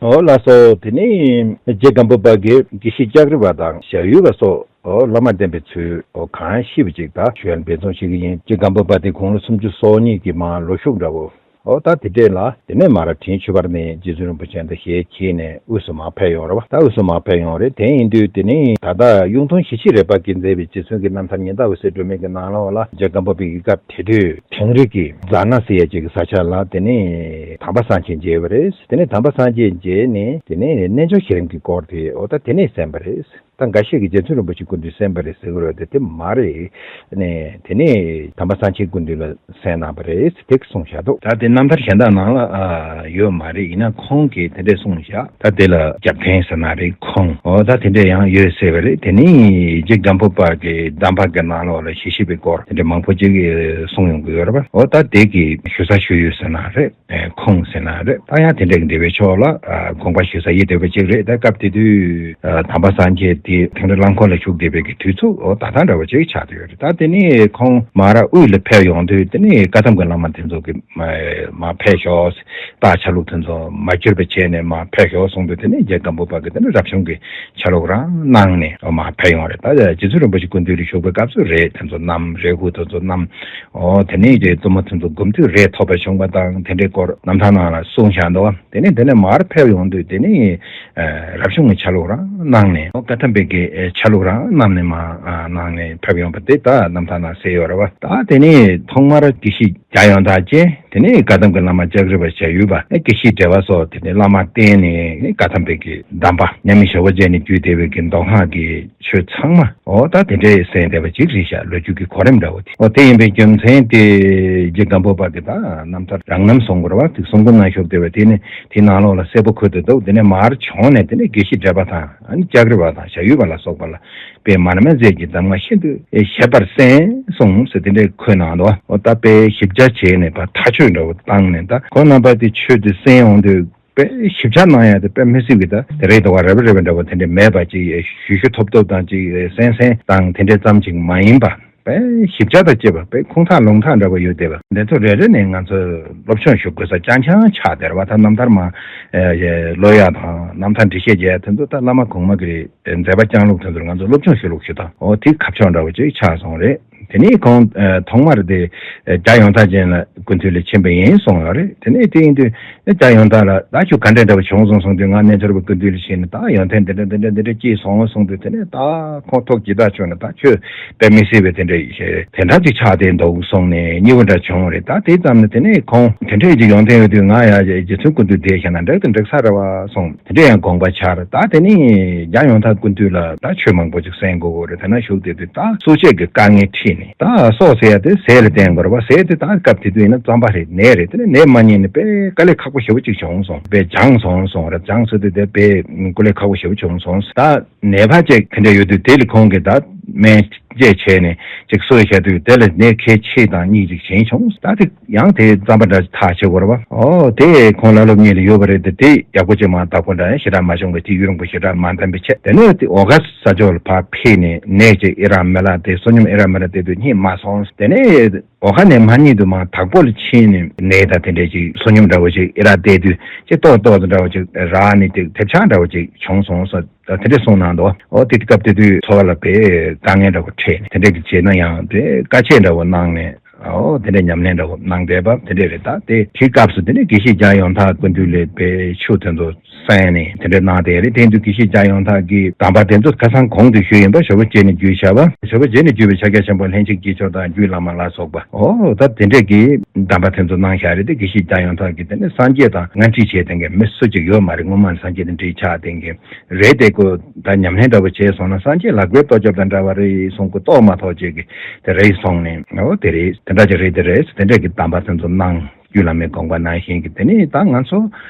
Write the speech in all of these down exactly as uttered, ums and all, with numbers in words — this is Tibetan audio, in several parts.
ཨོ་ལགས་སོ། དེ་ནས་རྗེ་སྒམ་པོ་པ་གིས་དགེ་བཤེས་ལྕགས་རི་པ་དང་ཞ་ཡུལ་པ་སོགས་ཨོ་བླ་མ་བསྟེན་པའི་ཚུལ་ཨོ་གང་ཤེས་པ་ཅིག་ད་ཞུ་ཡ་འབད་བརྩོན་བྱེད་ཀྱི་ཡིན། རྗེ་སྒམ་པོ་པ་དེ་དགུང་ལོ་སུམ་ཅུ་སོ་གཉིས་ཀྱི་མར་ལོ་གཞུག་འདྲ་བོ། ཨོ་ད་དེ་འདྲས་ལ་དེ་ནས་མར་དྲིན་ཆུ་བར་ནས་རྗེ་བཙུན་རིན་པོ་ཆེ་དང་ཞལ་གྱེས་ནས་དབུས་སུ་མར་ཕེབས་ཡོང་རེད་བ། ད་དབུས་སུ་མར་ཕེབས་ཡོང་རེད། དེ་ཡིན་དུས་དེ་ནས་ད་ལྟ་གཡུང་དྲུང་ཞི་བྱེད་རས་པ་གིས་མཛད་པའི་རྗེ་བཙུན་གྱི་རྣམ་ཐར་ཉི་ཟླ་འོད་ཟེར་སྒྲོན་མེ་གི་ནང་ལོགས་ལ་རྗེ་སྒམ་པོ་པའི་གི་སྐབས་དེ་དུས་དིང་རི་གི་ཛཱ་ན་ཟེར་ཡ་ཅིག་གི་ས་ཆ་ལ་དེ་ནས་དམ་པ་སངས་རྒྱས་མཇལ་བ་རེད། དེ་ནས་དམ་པ་སངས་རྒྱས་མཇལ་ནས་དེ་ནས་རྣལ་འབྱོར་གྱི་རིམ་གྱི་སྐོར་དེ་ཨོ་ད་དེ་ནས་གསན་པ་རེད། ད་འགའ་ཤས་ཀྱིས་རྗེ་བཙུན་རིན་པོ་ཆེ་སྐུ་མདུན་གསན་པ་རེད་ཟེར་གྱི་རེད་དེ་དེ་མ་རེད། ནས་དེ་ནས་དམ་པ་སངས་རྒྱས་སྐུ་མདུན་ལ་གསན་གནང་བ་རེད་དེ་གསུངས་བཞག་འདུག་ད་དེ་རྣམ་ཐར་གཞན་དག་ནང་ལ་ཨ་ཡོད་མ་རེད། ཡིན་ན་ཁོང་གིས་དེ་འདྲས་གསུངས་བཞག་ད་དེ་ལ་རྒྱབ་རྟེན་ཟེར་ན་རེད། ཁུངས་ཨོ་ད་དེ་འདྲས་ཡང་ཡོད་ཟེར་བ་རེད། དེ་ནས་རྗེ་སྒམ་པོ་པ་གི་གདམས་པ་གི་ནང་ལོགས་ལ་ཞི་ཞི་བའི་སྐོར་དེ་འདྲས་མང་པོ་ཅིག་གསུངས་ཡོང་གི་ཡོད་རེད་པ། ཨོ་ད་དེ་གི་ཞུ་ས་ཞུ་ཡུལ་ཟེར་ན་རེད། ཨེ་ཁུངས་ཟེར་ན་རེད། ད་ཡང་དེ་འདྲའི་འབྲེལ་བའི་ཕྱོགས་ལ་ཨ་དགོངས་པ་ཞུ་ས་ཡིན་བསྡད་པ་ཅིག་རེད། ད་སྐབས་དེ་དུས་ཨ་དམ་པ་སངས་རྒྱས་དེ་དིང་རི་རླངས་འཁོར་ལ་བཞུགས་བསྡད་པའི་གི་དུས་ཚོད་འོ་ད་ལྟ་འདྲ་བ་ཅིག་ཆགས་བསྡད་ཡོད་རེད། ད་དེ་ནས་ཁོང་མར་དབུས་ལ་ཕེབས་ཡོང་དུས་དེ་ནས་བཀའ་ཐམ་གྱི་བླ་མ་དེ་ཚོ་གི་མ་མར་ཕེབས་ཤོག་རྟགས་ཆ་ལུགས་དེ་ཚོ་མ་བསྒྱུར་བ་བྱས་ནས་མར་ཕེབས་ཤོག་གསུངས་དུས་དེ་ནས་རྗེ་སྒམ་པོ་པ་གི་དེ་ནས་རབ་བྱུང་གི་ཆ་ལུགས་རང་གནང་ནས་མར་ཕེབས་ཡོང་རེད། ད་རྗེ་བཙུན་རིན་པོ་ཆེ་སྐུ་མདུན་ལ་བཞུགས་པའི་སྐབས་སུ་རས་དེ་ཚོ་བསྣམས། རས་ཁུག་དེ་ཚོ་བསྣམས། ཨོ་དེ་ནས་རྗེ་བཙུན་མ་དེ་ཚོ་སྒོམ་དུས་རས་ཐོབ་པ་བྱུང་བ་དང་དེ་འདྲའི་སྐོར་རྣམ་ཐར་ནང་ལ་གསུངས་བཞག་འདུག་དེ་ནས་དེ་ནས་མར་ཕེབས་ཡོང་དུས་དེ་ནས་རབ་བྱུང་གི་ཆ་ལུགས་རང་གནང་ནས་ཨོ་བཀའ་ཐམ་པའི་གི་ཆ་ལུགས་རང་བསྣམས་ནས་མར་གནང་ནས་ཕེབས་ཡོང་བ་དེ་ད་རྣམ་ཐར་ནང་གསལ་ཡོད་རེད་བ། ད་དེ་ནས་ཐོག་མར་དགེ་བཤེས་རྒྱལ་ཡོན་བདག་བཅས་དེ་ནས་བཀའ་ཐམ་གྱི་བླ་མ་ལྕགས་རི་པ་ཞ་ཡུལ་པ་དགེ་བཤེས་བགྲེས་པ་སོགས་དེ་ནས་བླ་མ་བསྟེན་ནས་བཀའ་ཐམ་པའི་གི་གདམས་པ་མཉམ་མེད་ཞབས་པད་བརྒྱད་ནས་བརྒྱུད་བསྡད་པའི་གི་མདོ་སྔགས་ཀྱི་ཆོས་ཚང་མ་ཨོ་ད་དེ་འདྲའི་གསན་བསྡད་པ་ཅིག་རེད་ཤག་ལོ་རྒྱུས་ཀྱི་གོ་རིམ་འདྲ་བོ་དེ་ཨོ་དེ་ཡིན་པའི་རྒྱུ་མཚན་དེ་རྗེ་སྒམ་པོ་པ་གི་ད་རྣམ་ཐར་རང་རྣམ་གསུང་དགོས་རེད་བ། དེ་གསུང་མགུར་ནང་ཞུགས་བསྡད་པ་དེ་ནི་དེའི་ནང་ལོགས་ལ་གསལ་པོ་འཁོད་དེ་འདུག་དེ་ནས་མར་བྱོན་ནས་དེ་ནས་དགེ་བཤེས་བགྲེས་པ་དང་ཨ་ནི་ལྕགས་རི་པ་དང་ཞ་ཡུལ་པ་ལ་སོགས་པ་ལ་དཔེ་མར་མེ་མཛད་ཀྱི་གདམས་ངག་ཤིན་ཏུ་ཞིབ་པར་གསན་གསུངས་ཟེར་དེ་འདྲའི་འཁོད་གནང་འདུག་ཨོ་ད་དཔེ་ཞིབ་ཆ་བྱས་ནས་ཕར་ཐག་གཅོད་འདྲ་བོ་བཏང་ནས་ད་ཁོང་རྣམ་པ་དེ་ཆོས་དེ་གསན་ཡོང་དུས། དཔེ་ཞིབ་ཆ་གནང་ཡ་དེ་དཔེ་མི་སྲིད་པའི་ད་དེ་རེད་འདུག་བ། རེ་བ་རེ་བ་འདྲ་བོ་དེ་འདྲ་མེད་པ་ཅིག་ཞུ་ཞུ་ཐོབ་ཐོབ་དང་ཅིག་གསན་གསན་དང་དེ་འདྲ་ཙམ་ཅིག་མ་ཡིན་པ་དཔེ་ཞིབ་ཆ་དང་བཅས་པ་དཔེ་ཁུངས་དག་ལུང་དག་འདྲ་བོ་ཡོད་བསྡད་པ་འདི་ཚོ་རེ་རེ་ནས་ང་ཚོ་སློབ་སྦྱོང་ཞུ་དགོས་ས་རྐྱང་རྐྱང་ཆགས་བསྡད་རེད་བ། ད་རྣམ་ཐར་མ་ལོ་ཡ་དང་རྣམ་ཐར་འགྲེལ་བཤད་བྱས་ཡ་དེ་ཚོ་ད་བླ་མ་གོང་མ་གི་མཛད་པ་རྐྱང་ལུགས་དེ་ཚོར་ང་ཚོ་སློབ་སྦྱོང་ཞུ་ལུགས་ཞུ་དང་འོ་དེ་ཁ་ཕྱོགས་འདྲ་བོ་ཅིག་ཆགས་སོང་རེད། དེ་ནས་ཁོང་ཐོག་མར་དེ་རྒྱལ་ཡོན་བདག་ཅན་ལ་སྐུ་མདུན་ལ་ཕྱིན་པ་ཡིན་གསུངས་ཡོད་རེད། དེ་ནས་དེ་ཡིན་དུས་རྒྱལ་ཡོན་བདག་ལ་ད་ཁྱོད་ག་འདྲ་འདྲ་བ་བྱུང་སོང་གསུངས་དུས་ང་རྣལ་འབྱོར་པ་སྐུ་མདུན་ལ་ཕྱིན་ནས་ད་ཡོན་ཏན་འདི་འདྲ་འདི་འདྲ་འདི་འདྲ་སྐྱེས་སོང་གསུངས་དུས་དེ་ནས་ད་ཁོང་ཐུགས་དགྱེས་དག་བྱུང་ནས་ད་ཁྱོད་དཔེ་མི་སྲིད་པའི་དེ་འདྲ་དེ་འདྲ་ཅིག་ཆགས་བསྡད་འདུག་གསུངས་ནས་མཉེས་པོ་འདྲ་བྱུང་རེད། ད་དེ་ཙམ་ནས་དེ་ནས་ཁོང་དེ་འདྲ་ཅིག་ཡོན་ཏན་ཡོད་དུས་ང་ཡ་རྗེ་བཙུན་སྐུ་མདུན་བསྡད་བཞག་ན་འགྲིག་དང་འགྲིག་ས་རེད་བ་གསུངས། དེ་འདྲ་ཡང་དགོངས་པ་འཆར། ད་དེ་ནི་རྒྱལ་ཡོན་བདག་སྐུ་མདུན་ལ་ད་ཆོས་མང་པོ་ཅིག་གསན་དགོས་ཀྱི་རེད། དེ་ན་བཞུགས་བསྡད་དུས་ད་སྲོག་བཅད་ཀྱི་དཀའ་ངལ་འཕྲད་ནས་ད་སྲོག་ཟེར་ཡ་དེ་ཟས་ལ་བརྟེན་དགོས་རེད་བ། ཟས་དེ་ད་སྐབས་དེ་དུས་ཡིན་ན་རྩམ་པ་རེད། ནས་རེད། དེ་ནས་ནས་མ་རྙེད་ནས་དཔེ་དཀའ་ལས་ཁག་པོ་ཞེ་པོ་ཅིག་བྱུང་སོང་། དཔེ་སྦྱངས་སོང་སོང་རེད། སྦྱངས་ཟེར་དུས་དེ་དཔེ་དཀའ་ལས་ཁག་པོ་ཞེ་པོ་བྱུང་སོང་། ད་ནད་པ་ཅིག་དེ་འདྲ་ཡོད་དུས་དེ་ལ་ཁོང་གིས་ད་སྨན་བཅོས་བྱས་ནས་ཅིག་གསོས་བྱས་དུས་དེ་ལ་ནད་ཁལ་ཕྱེད་དང་གཉིས་ཅིག་བྱིན་བྱུང་། ད་དེ་ཡང་དེ་རྩམ་པ་འདྲ་ཐག་ཆོད་དགོས་རེད་བ། ཨོ་དེ་ཁོང་བླ་སློབ་གཉིས་ལ་ཡོད་པ་རེད་དེ། དེ་ཡག་པོ་ཅིག་མར་བདག་པོ་འདྲ་ཡང་ཞེ་དྲག་མ་བྱུང་བས་དེ་ཡུན་རིང་པོ་ཞེ་དྲག་མ་འདམ་པའི་ཆེད་དེ་ནས་དེ་འོ་ག་ས་ཕྱོགས་ལ་ཕར་ཕེབས་ནས་ནས་ཅིག་ཨི་རག་མི་ལ་དེ་བསོད་སྙོམས་ཨི་རག་མི་ལ་དེ་དུས་རྙེད་མ་སོང་། དེ་ནས་འོ་ག་ནས་མ་རྙེད་དུས་མར་དྭགས་པོ་ལ་ཕྱིན་ནས་ནས་ད་དེ་འདྲས་ཅིག་བསོད་སྙོམས་འདྲ་བོ་ཅིག་ཨི་རག་བལྟས་དུས་ཅིག་ཏོག་ཏོག་འདྲ་བོ་ཅིག་རག་ནས་དེ་ཐེབས་ཆག་འདྲ་བོ་ཅིག་བྱུང་སོང་ཟེར། ད་དེ་འདྲས་གསུངས་གནང་འདུག་ཨོ་དེ་སྐབས་དེ་དུས་འཚོ་བ་ལ་དཔེ་དཀའ་ངལ་འདྲ་བོ་འཕྲད་ནས་དེ་འདྲས་ཀྱི་བྱས་ན་ཡང་དེ་དཀའ་སྤྱད་འདྲ་བོ་གནང་ནས་ཨོ་དེ་འདྲས་ཉམས་ལེན་འདྲ་བོ་གནང་བསྡད་པ་དེ་འདྲས་རེད། ད་དེ་དེའི་སྐབས་སུ་དེ་ནས་དགེ་བཤེས་རྒྱལ་ཡོན་བདག་སྐུ་མདུན་ལ་དཔེ་ཆོས་དེ་ཚོ་གསན་ནས་དེ་འདྲས་གནང་བསྡད་རེད། དེ་དུས་དགེ་བཤེས་རྒྱལ་ཡོན་བདག་གིས་གདམས་པ་དེ་ཚོ་ཁ་སང་གོང་དུ་ཞུས་ཡིན་པ་ཞོགས་པ་བྱས་ནས་བརྒྱུད་བཞག་པ་ཞོགས་པ་བྱས་ནས་བརྒྱུད་པའི་ཕྱག་རྒྱ་ཆེན་པོ་ལྷན་ཅིག་སྐྱེས་མཆོག་དང་རྒྱུད་བླ་མ་ལ་སོགས་པ་ཨོ་ད་དེ་འདྲས་ཀྱི་གདམས་པ་དེ་ཚོ་གནང་བཞག་རེད། དེ་དགེ་བཤེས་རྒྱལ་ཡོན་བདག་གིས་དེ་ནས་སངས་རྒྱས་དང་སྔ་འདྲིས་བྱས་དེ་འགའ་མི་སུ་གཅིག་ཡོད་མ་རེད། སྔོན་མ་ནས་སངས་རྒྱས་དང་འདྲིས་ཆགས་དེ་འགའ་རེད། དེ་ཀོ་ད་ཉམས་ལེན་འདྲ་བོ་བྱས་སོང་ན་སངས་རྒྱས་ལག་པའི་ལྟོ་རྒྱབ་དང་འདྲ་བ་རེད་གསུང་གི་རྟོགས་མ་ཐོགས་བྱས་ཀྱི་དེ་རེད་སོང་ནས་ཨོ་དེ་རེད། དེ་འདྲ་ཅིག་རེད། དེ་རེད། དེ་འདྲ་གི་གདམས་པ་དེ་ཚོ་གནང་རྒྱུད་བླ་མའི་དགོངས་པ་ནང་བཞིན་གྱི་དེ་ནས་ད་ང་ཚོ་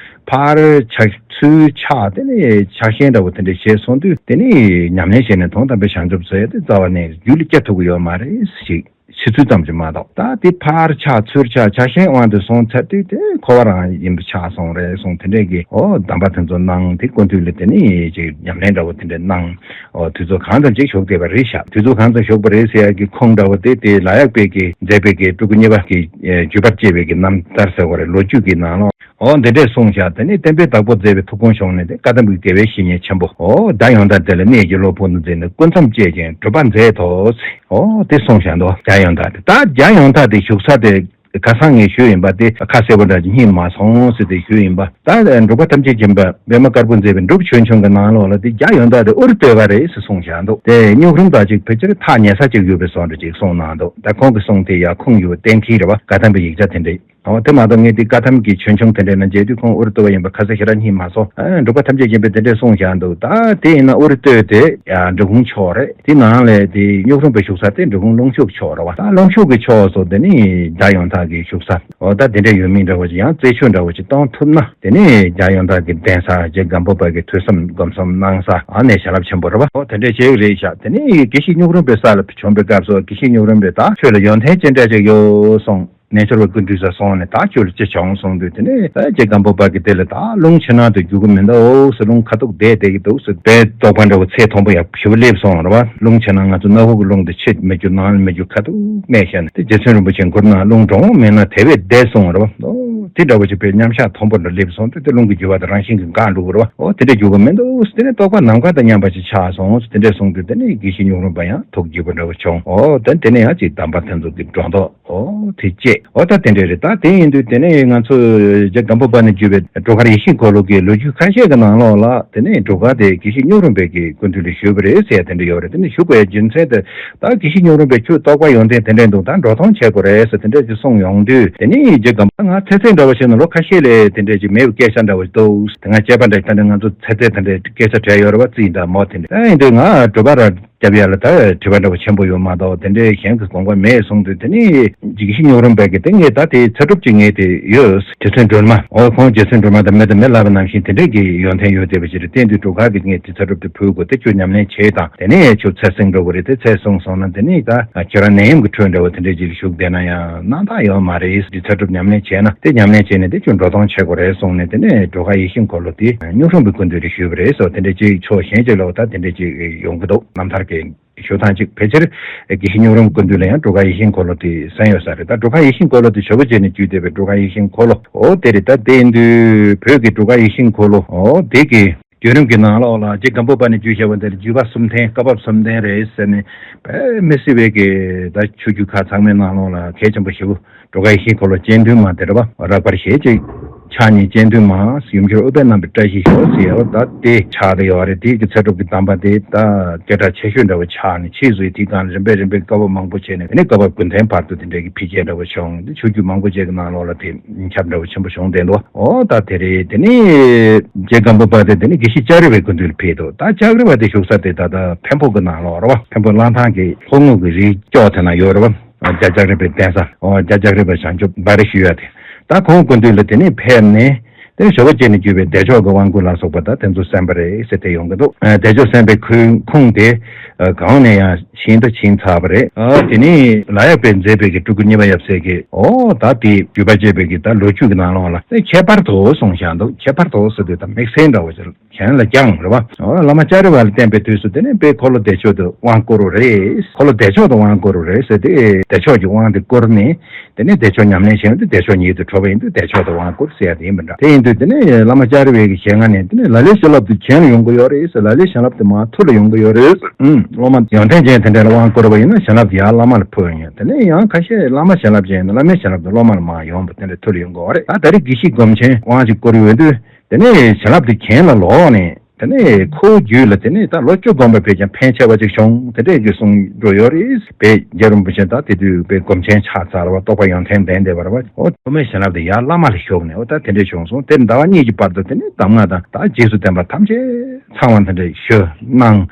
ཕར་ཕྱག་ཚུར་ཕྱག་དེ་ནས་ཕྱག་ཞེན་འདྲ་བོ་དེ་འདྲ་བྱས་སོང་དུས་དེ་ནས་ཉམས་ལེན་བྱས་ནས་དོན་དམ་པའི་བྱང་ཆུབ་སྩོལ་ཡ་དེ་རྩ་བ་ནས་རྒྱུད་ལ་སྐྱེ་ཐུབ་ཀྱི་ཡོད་མ་རེད་ཞིག་ཕྱི་ཚུལ་ཙམ་གྱིས་མ་གཏོགས། ད་དེ་ཕར་ཕྱག་ཚུར་ཕྱག་ཕྱག་ཞེན་དབང་དུ་སོང་ཚར་དུས་དེ་འཁོར་བ་རང་ཡིན་པ་ཆགས་སོང་རེད་གསུངས། དེ་འདྲས་ཀྱི་ཨོ་གདམས་པ་དེ་ཚོ་གནང་། དེ་སྐུ་མདུན་ལ་དེ་ནས་ཅིག་ཉམས་ལེན་འདྲ་བོ་དེ་འདྲས་གནང་། ཨོ་དུས་ཚོད་གང་ཙམ་ཅིག་བཞུགས་བསྡད་པ་རེད་ཤག་དུས་ཚོད་གང་ཙམ་བཞུགས་པ་རེད་ཟེར་ཡག་གི་ཁུངས་འདྲ་བོ་དེ་དེ་ལ་ཡག་པའི་གི་མཛད་པའི་གི་སྤྲུལ་སྐུ་གཉིས་པ་གི་བརྒྱུད་པར་བཅས་པའི་གི་རྣམ་ཐར་ཟེར་བ་རེད། ལོ་རྒྱུས་ཀྱི་ནང་ལོགས། འོ་འདི་འདྲས་གསུངས་བཞག་དེ་ནས་བསྟན་པའི་བདག་པོ་མཛད་པའི་ཐུགས་དགོངས་ཕྱོགས་ནས་དེ་བཀའ་གདམས་ཀྱི་དགེ་བའི་བཤེས་གཉེན་ཆེན་པོ། འོ་བརྒྱ་ཡོན་བདག་དེ་ལ་གནས་ཀྱི་སློབ་དཔོན་དུ་མཛད་ནས་སྐུ་མཚམས་བཅད་ཅིང་སྒྲུབ་པ་མཛད་དོ། འོ་དེ་གསུངས་བཞག་འདུག་བརྒྱ་ཡོན་བདག་དེ། ད་བརྒྱ་ཡོན་བདག་དེ་བཞུགས་ས་དེ་ཁ་སང་ངས་ཞུས་ཡིན་པ་དེ་ཁ་གསལ་པོ་འདྲ་ཅིག་རྙེད་མ་སོང་ཟེར་ཏེ་ཞུས་ཡིན་པ། ད་འབྲུག་པ་ཐམས་ཅད་མཁྱེན་པ་པདྨ་དཀར་པོ་མཛད་པའི་སྒྲུབ་ཆོས་འཆང་གི་ནང་ལོགས་ལ་དེ་བརྒྱ་ཡོན་བདག་དེ་ཨུ་རུ་སྟོད་པ་རེད་ཟེར་གསུངས་བཞག་འདུག་དེ་སྨྱུག་རུམ་དང་ཅིག་ཕལ་ཆེར་ཐག་ཉེ་ས་ཅིག་ཡོད་པའི་བཟོ་འདྲ་ཅིག་གསུངས་གནང་འདུག་ད་ཁོང་གིས་གསུངས་དེ་ཡ་ཁུངས་ཡོད་པ་གཏན་འཁེལ་རེད་བ། བཀའ་གདམས་པའི་ཡིག་ཆ་དེ་འདྲས། འོ་དེ་མ་གཏོགས་ངས་དེ་བཀའ་གདམས་ཀྱི་ཆོས་འཆང་དེ་འདྲས་ན་མཇལ་དུས་ཁོང་ཨུ་རུ་སྟོད་པ་ཡིན་པ་ཁ་གསལ་ཞེ་དྲག་རྙེད་མ་སོང་། ཨ་འབྲུག་པ་ཐམས་ཅད་མཁྱེན་པས་དེ་འདྲས་གསུངས་བཞག་འདུག་ད་དེ་ཡིན་ན་ཨུ་རུ་སྟོད་དེ་ཡ་འབྲི་གུང་ཕྱོགས་རེད། དེ་ནང་ལས་དེ་སྨྱུག་རུམ་པའི་བཞུགས་ས་དེ་འབྲི་གུང་ལུང་ཤུགས་ཕྱོགས་རེད་བ། ད་ལུང་ཤུགས་ཀྱི་ཕྱོགས་སུ་དེ་ནི་བརྒྱ་ཡོན་བདག་གི་བཞུགས་ས། འོ་ད་དེ་འདྲས་ཡོད་མིན་འདྲ་བོ་ཅིག་ཡང་རྩད་ཆོད་འདྲ་བོ་ཅིག་གཏོང་ཐུབ་ན་དེ་ནི་བརྒྱ་ཡོན་བདག་གི་གདན་ས་རྗེ་སྒམ་པོ་པ་གི་ཐོས་བསམ་སྒོམ་གསུམ་གནང་ས་ཨ་ནེ་བྱིན་རླབས་ཆེན་པོ་རེད་བ། འོ་དེ་འདྲས་བྱེད་ཀྱི་རེད་ཤག་དེ་ནི་དགེ་བཤེས་སྨྱུག་རུམ་པའི་ས་ལ་བྱོན་པའི་སྐབས་སུ་དགེ་བཤེས་སྨྱུག་རུམ་པས་ད་ཁྱོད་ལ་ཡོན་ཏན་ཅི་འདྲ་ཅིག་ཡོད་གསུངས། རྣལ་འབྱོར་པ་ཀུན་འདུས་ས་སོང་ནས་ད་ཁྱོད་ལ་ཅི་བྱུང་གསུངས་དུས་དེ་ནས་ད་རྗེ་སྒམ་པོ་པ་གི་དེ་ལ་ད་རླུང་ཕྱི་ནང་དུ་རྒྱུག་གི་མི་འདུག་ཟེར། རླུང་ཁ་ཐུག་བསྡད་བསྡད་ཀྱི་འདུག་ཟེར། དཔེ་རྟོགས་པ་འདྲ་བོ་ཚད་མཐོན་པོ་ཡག་ཞེ་པོ་སླེབས་སོང་རེད་བ། རླུང་ཕྱི་ནང་ང་ཚོ་སྣ་ཁུག་གི་རླུང་དེ་ཕྱི་མི་རྒྱུག་ནང་ལ་མི་རྒྱུག་ཁ་ཐུག་སྨྲས་བཞག་ནས་དེ་རྗེ་བཙུན་རིན་པོ་ཆེ་མགུར་ནང་རླུང་འགྲོ་འོང་མེད་ན་དེ་བས་བདེ་གསུངས་རེད་བ། ཨོ་དེ་འདྲ་བོ་ཞིག་དཔེ་མཉམ་བཞག་མཐོན་པོ་འདྲ་སླེབས་སོང་དུས་དེ་རླུང་གི་རྒྱུ་བ་དེ་རང་བཞིན་གྱིས་འགག་འགྲོ་གི་རེད་བ། ཨོ་དེ་འདྲ་རྒྱུག་གི་མི་འདུག་དེ་ནས་རྟོགས་པ་ནམ་མཁའ་དང་མཉམ་པ་ཞིག་ཆགས་སོང་དེ་འདྲ་གསུངས་དུས་དེ་ནས་དགེ་བཤེས་སྨྱུག་རུམ་པ་ཡང་ཐུགས་དགྱེས་པོ་འདྲ་བོ་བྱུང་། ཨོ་དེ་དེ་ནས་ཡང་ཅིག་གདམས་པ་དེ་ཚོ་གི་སྒྲོ་འདོགས། ཨོ་དེ་བཅད། ཨོ་ད་དེ་འདྲ་རེད། ད་དེ་ཡིན་དུས་དེ་ནས་ང་ཚོ་རྗེ་སྒམ་པོ་པ་ནས་བརྒྱུད་པའི་སྒྲོལ་དཀར་ཡེ་ཤེས་འཁོར་ལོ་གི་ལོ་རྒྱུས་ཁ་ཤས་ཀྱི་ནང་ལོགས་ལ་དེ་ནས་སྒྲོལ་དཀར་དེ་དགེ་བཤེས་སྨྱུག་རུམ་པའི་གི་སྐུ་མདུན་ལ་བཞུགས་པ་རེད་ཟེར་ཡ་དེ་འདྲ་ཡོད་རེད། དེ་ནས་བཞུགས་པའི་རྒྱུ་མཚན་དེ་ད་དགེ་བཤེས་སྨྱུག་རུམ་པས་ཁྱོད་རྟོགས་པ་ཡོན་ཏན་དེ་འདྲ་འདུག་ད་འགྲོ་སྟངས་བྱེད་དགོས་རེད་ཟེར་དེ་འདྲ་ཅིག་གསུངས་ཡོང་དུས་དེ་ནས་རྗེ་སྒམ་པོ་ང་ཚེ་ཚད་འདྲ་བོ་བྱས་ན་ལོ་ཁ་ཤས་ལས་དེ་འདྲ་ཅིག་མེད་པའི་སྐད་ཆ་འདྲ་བོ་འདུག་དེ་སྔ་སྐྱེས་པ་འདྲ་ད་ནི་ང་ཚོ་ཚེ་ཚད་དེ་འདྲ་སྐད་ཆ་བྲལ་ཡོད་རེད་བ། རྩིས་འདྲ་མོ་དེ་འདྲ་ད་ཡིན་དུས་ང་སྒྲུབ་པ་ར། རྒྱབ་ཡ་ལ་ད་དྲི་བ་འདྲ་བོ་ཆེན་པོ་ཡོད་མ་གཏོགས་དེ་འདྲའི་གཞན་གྱི་དགོངས་པ་མེད་གསུངས་དུས་དེ་ནི་དགེ་བཤེས་སྨྱུག་རུམ་པས་ཀྱི་དེ་ངས་ད་དེ་ཚེ་སྒྲུབ་ཀྱི་ངས་དེ་ཡོད། རྗེ་བཙུན་སྒྲོལ་མ་འོ་ཁོང་རྗེ་བཙུན་སྒྲོལ་མ་དང་མི་དང་མི་ལབ་པ་ནང་བཞིན་དེ་འདྲའི་གི་ཡོན་ཏན་ཡོད་བསྡད་པ་ཞིག་རེད། བསྟན་དུས་སྒྲུབ་ཁག་གི་ངས་དེ་ཚེ་སྒྲུབ་དེ་ཕུལ་དགོས། དེ་ཁྱོད་ཉམས་ལེན་བྱས་དང་དེ་ནས་ཁྱོད་ཚེ་བསྲིང་འགྲོ་གི་རེད། དེ་ཚེ་བསྲིང་སོང་ན་དེ་ནས་ད་ཁྱོད་རང་ནད་ཡམས་ཀྱི་ཁྲོད་འདྲ་བོ་དེ་འདྲའི་ཅིག་ཞུགས་བསྡད་ན་ཡང་རྣམ་དག་ཡོད་མ་རེད། དེ་ཚེ་སྒྲུབ་ཉམས་ལེན་བྱས་ན་དེ་ཉམས་ལེན་བྱས་ནས་དེ་ཁྱོད་འགྲོ་སྟངས་བྱེད་དགོས་རེད་གསུངས་ནས་དེ་ནས་སྒྲུབ་ཁག་ཡེ་ཤེས་འཁོར་ལོ་དེ་སྨྱུག་རུམ་པའི་སྐུ་མདུན་དུ་ཞུས་པ་རེད་ཟེར། དེ་འདྲ་ཅིག་ཕྱོགས་གཞན་ཅིག་ལ་བ་ད་དེ་འདྲ་ཅིག་ཡོང་གི་འདུག་རྣམ་ཐར་གྱི་ཞུ་སྟངས་ཅིག་ཕལ་ཆེར་དགེ་བཤེས་སྨྱུག་རུམ་སྐུ་མདུན་ལ་ཡང་སྒྲུབ་ཁག་ཡེ་ཤེས་འཁོར་ལོ་དེ་གསན་ཡོད་ས་རེད། ད་སྒྲུབ་ཁག་ཡེ་ཤེས་འཁོར་ལོ་དེ་ཞོ་བོ་རྗེ་ནས་བརྒྱུད་བསྡད་པའི་སྒྲུབ་ཁག་ཡེ་ཤེས་འཁོར་ལོ་འོ་དེ་རེད། ད་དེ་ཡིན་དུས་བོད་ཀྱི་སྒྲུབ་ཁག་ཡེ་ཤེས་འཁོར་ལོ་འོ་དེ་གི་བརྒྱུད་རིམ་གྱི་ནང་ལོགས་ལ་རྗེ་སྒམ་པོ་པ་ནས་བརྒྱུད་བཞག་པ་འདིར་བརྒྱུད་པ་གསུམ་ལྡན་བཀའ་བབས་གསུམ་ལྡན་རེད་ཟེར་ནས་དཔེ་མི་སྲིད་པའི་གི་ད་ཆོས་བརྒྱུད་ཁག་ཚང་མའི་ནང་ལོགས་ལ་གལ་ཆེན་པོ་ཞེ་པོ། སྒྲུབ་ཁག་ཡེ་ཤེས་འཁོར་ལོ་སྤྱན་ལྡན་མ་དེ་རེད་བ། རགས་པར་ཞེས་ཀྱི་ཕྱག་གཉིས་སྤྱན་ལྡན་མ། ཡུམ་གྱུར་ཨུཏྤལ་བསྣམས་པའི་བཀྲ་ཤིས་ཤོག་ཟེར་བ་ད་དེ་ཕྱག་དེ་ཡོད་རེད། དེ་གི་ཚེ་སྒྲུབ་ཀྱི་གདམས་པ་དེ་ད་སྐད་གྲགས་ཆེ་ཤོས་འདྲ་བོ་ཆགས་ནས་ཕྱིས་སུ་དེའི་སྒང་རིམ་པས་རིམ་པས་བཀའ་བབས་མང་པོ་བྱས་ནས་དེ་ནས་བཀའ་བབས་ཀུན་ལྡན་བར་དུ་དེ་འདྲའི་གི་འཕེལ་རྒྱས་འདྲ་བོ་བྱུང་། དེ་ཆོས་བརྒྱུད་མང་པོ་ཅིག་གི་ནང་ལོགས་ལ་དེ་ཁྱབ་འདྲ་བོ་ཆེན་པོ་བྱུང་བསྡད་འདུག་འོ་ད་དེ་རེད། དེ་ནས་རྗེ་སྒམ་པོ་པ་དེ་དེ་ནས་དགེ་བཤེས་ལྕགས་རི་བའི་སྐུ་མདུན་ལ་ཕེབས་འདུག་ད་ལྕགས་རི་བ་དེ་བཞུགས་ས་དེ་ད་ལྟ་འཕན་པོ་གི་ནང་ལོགས་རེད་བ། འཕན་པོ་གླང་ཐང་གི་ལྷོ་ངོས་ཀྱི་རི་ཅོག་དེ་ན་ཡོད་རེད་བ། རྒྱ་ལྕགས་རི་པའི་གདན་ས། འོ་རྒྱ་ལྕགས་རི་པ་བྱང་ཆུབ་སྦ་རི་ཞུ་ཡ་དེ། ད་ཁོང་སྐུ་མདུན་ལ་དེ་ནས་ཕེབས་ནས་དེ་ནས་ཞོ་བོ་རྗེ་ནས་བརྒྱུད་པའི་བདེ་མཆོག་གི་དབང་བསྐུར་ལ་སོགས་པ་ད་དེ་ཚོ་གསན་པ་རེད་ཟེར་དེ་ཡོང་གི་འདུག་བདེ་མཆོག་གསན་པའི་ཁུངས་ཁུངས་དེ་གང་ནས་ཡང་ཤིན་ཏུ་ཕྱིན་ཚར་བ་རེད། དེ་ནས་ལ་དྭགས་པས་མཛད་པའི་གི་སྤྲུལ་སྐུ་གཉིས་པ་ཡབ་སྲས་ཀྱི་འོ་ད་དེ་བརྒྱུད་པ་བཅས་པའི་གི་ད་ལོ་རྒྱུས་ཀྱི་ནང་ལོགས་ལ་དེ་ཁྱད་པར་དུ་གསུངས་བཞག་འདུག་ཁྱད་པར་དུ་ཟེར་དུས་ད་དམིགས་བསལ་འདྲ་བོ་ཞིག་གཞན་ལ་ཀྱང་རེད་བ། འོ་བླ་མ་ལྕགས་རི་བ་ལ་བསྟེན་པའི་དུས་སུ་དེ་ནས་དཔེ་འཁོར་ལོ་བདེ་མཆོག་ཏུ་དབང་བསྐུར་རོ་རེད། འཁོར་ལོ་བདེ་མཆོག་ཏུ་དབང་བསྐུར་རོ་རེད་ཟེར་ཏེ་བདེ་མཆོག་གི་དབང་དེ་བསྐུར་ནས་དེ་ནས་བདེ་མཆོག་ཉམས་ལེན་བྱས་ཏེ་བདེ་མཆོག་ཉིད་དུ་གྲུབ་པ་ཡིན་དུས་བདེ་མཆོག་ཏུ་དབང་བསྐུར་ཟེར་ཡ་དེ་ཡིན་པ་འདྲ། དེ་ཡིན་དུས་དེ་ནས་བླ་མ་ལྕགས་རི་བའི་གི་ཞལ་སྔ་ནས་དེ་ནས་ལ་ལའི་བྱིན་རླབས་དེ་གྱེན་ལ་ཡོང་གི་ཡོད་རེད་ཟེར། ལ་ལའི་བྱིན་རླབས་དེ་མར་ཐུར་ལ་ཡོང་གི་ཡོད་རེད། ཨུམ། སློབ་མ་ཡོན་ཏན་ཅན་དེ་འདྲ་ལ་དབང་བསྐུར་བ་ཡིན་ན་བྱིན་རླབས་དེ་ཡར་བླ་མ་ལ་ཕུལ་ཡོང་། དེ་ནས་ཡང་ཁ་ཤས་བླ་མ་བྱིན་རླབས་ཅན་ཡིན་ན་བླ་མའི་བྱིན་རླབས་དེ་སློབ་མ་ལ་མར་ཡོང་བ་དེ་འདྲ་ཐུར་ལ་ཡོང་གི་ཡོད་རེད། ད་ད་རེས་དགེ་བཤེས་སྒོམ་ཆེན་དབང་ཅིག་བསྐུར་ཡོང་དུས། དེ་ནས་བྱིན་རླབས་དེ་གྱེན་ལ་ལོག་ནས་དེ་ནས་ཁོའི་རྒྱུད་ལ་དེ་ནས་ད་ལོ་བཅུ་སྒོམ་པ་བས་ཀྱང་ཕན་ཆེ་བ་ཅིག་བྱུང་། དེ་འདྲས་ཀྱི་གསུང་འགྲོ་ཡོད་རེད། དཔེ་རྒྱལ་བ་རིན་པོ་ཆེ་ད་དེ་དུས་དཔེ་སྒོམ་ཆེན་ཆགས་ཚར་བ། རྟོགས་པ་ཡོན་ཏན་ལྡན་བསྡད་པ་རེད་བ། འོ་སློབ་མའི་བྱིན་རླབས་དེ་ཡར་བླ་མ་ལ་ཞུགས་ནས་འོ་ད་དེ་འདྲས་བྱུང་སོང་། དེར་ཟླ་བ་གཉིས་ཀྱི་བར་དུ་དེ་ནས་གདམས་ངག་དང་ད་རྗེས་སུ་བསྟན་པ་ཐམས་ཅད་ཚང་བ་དེ་འདྲས་ཞུས་གནང་།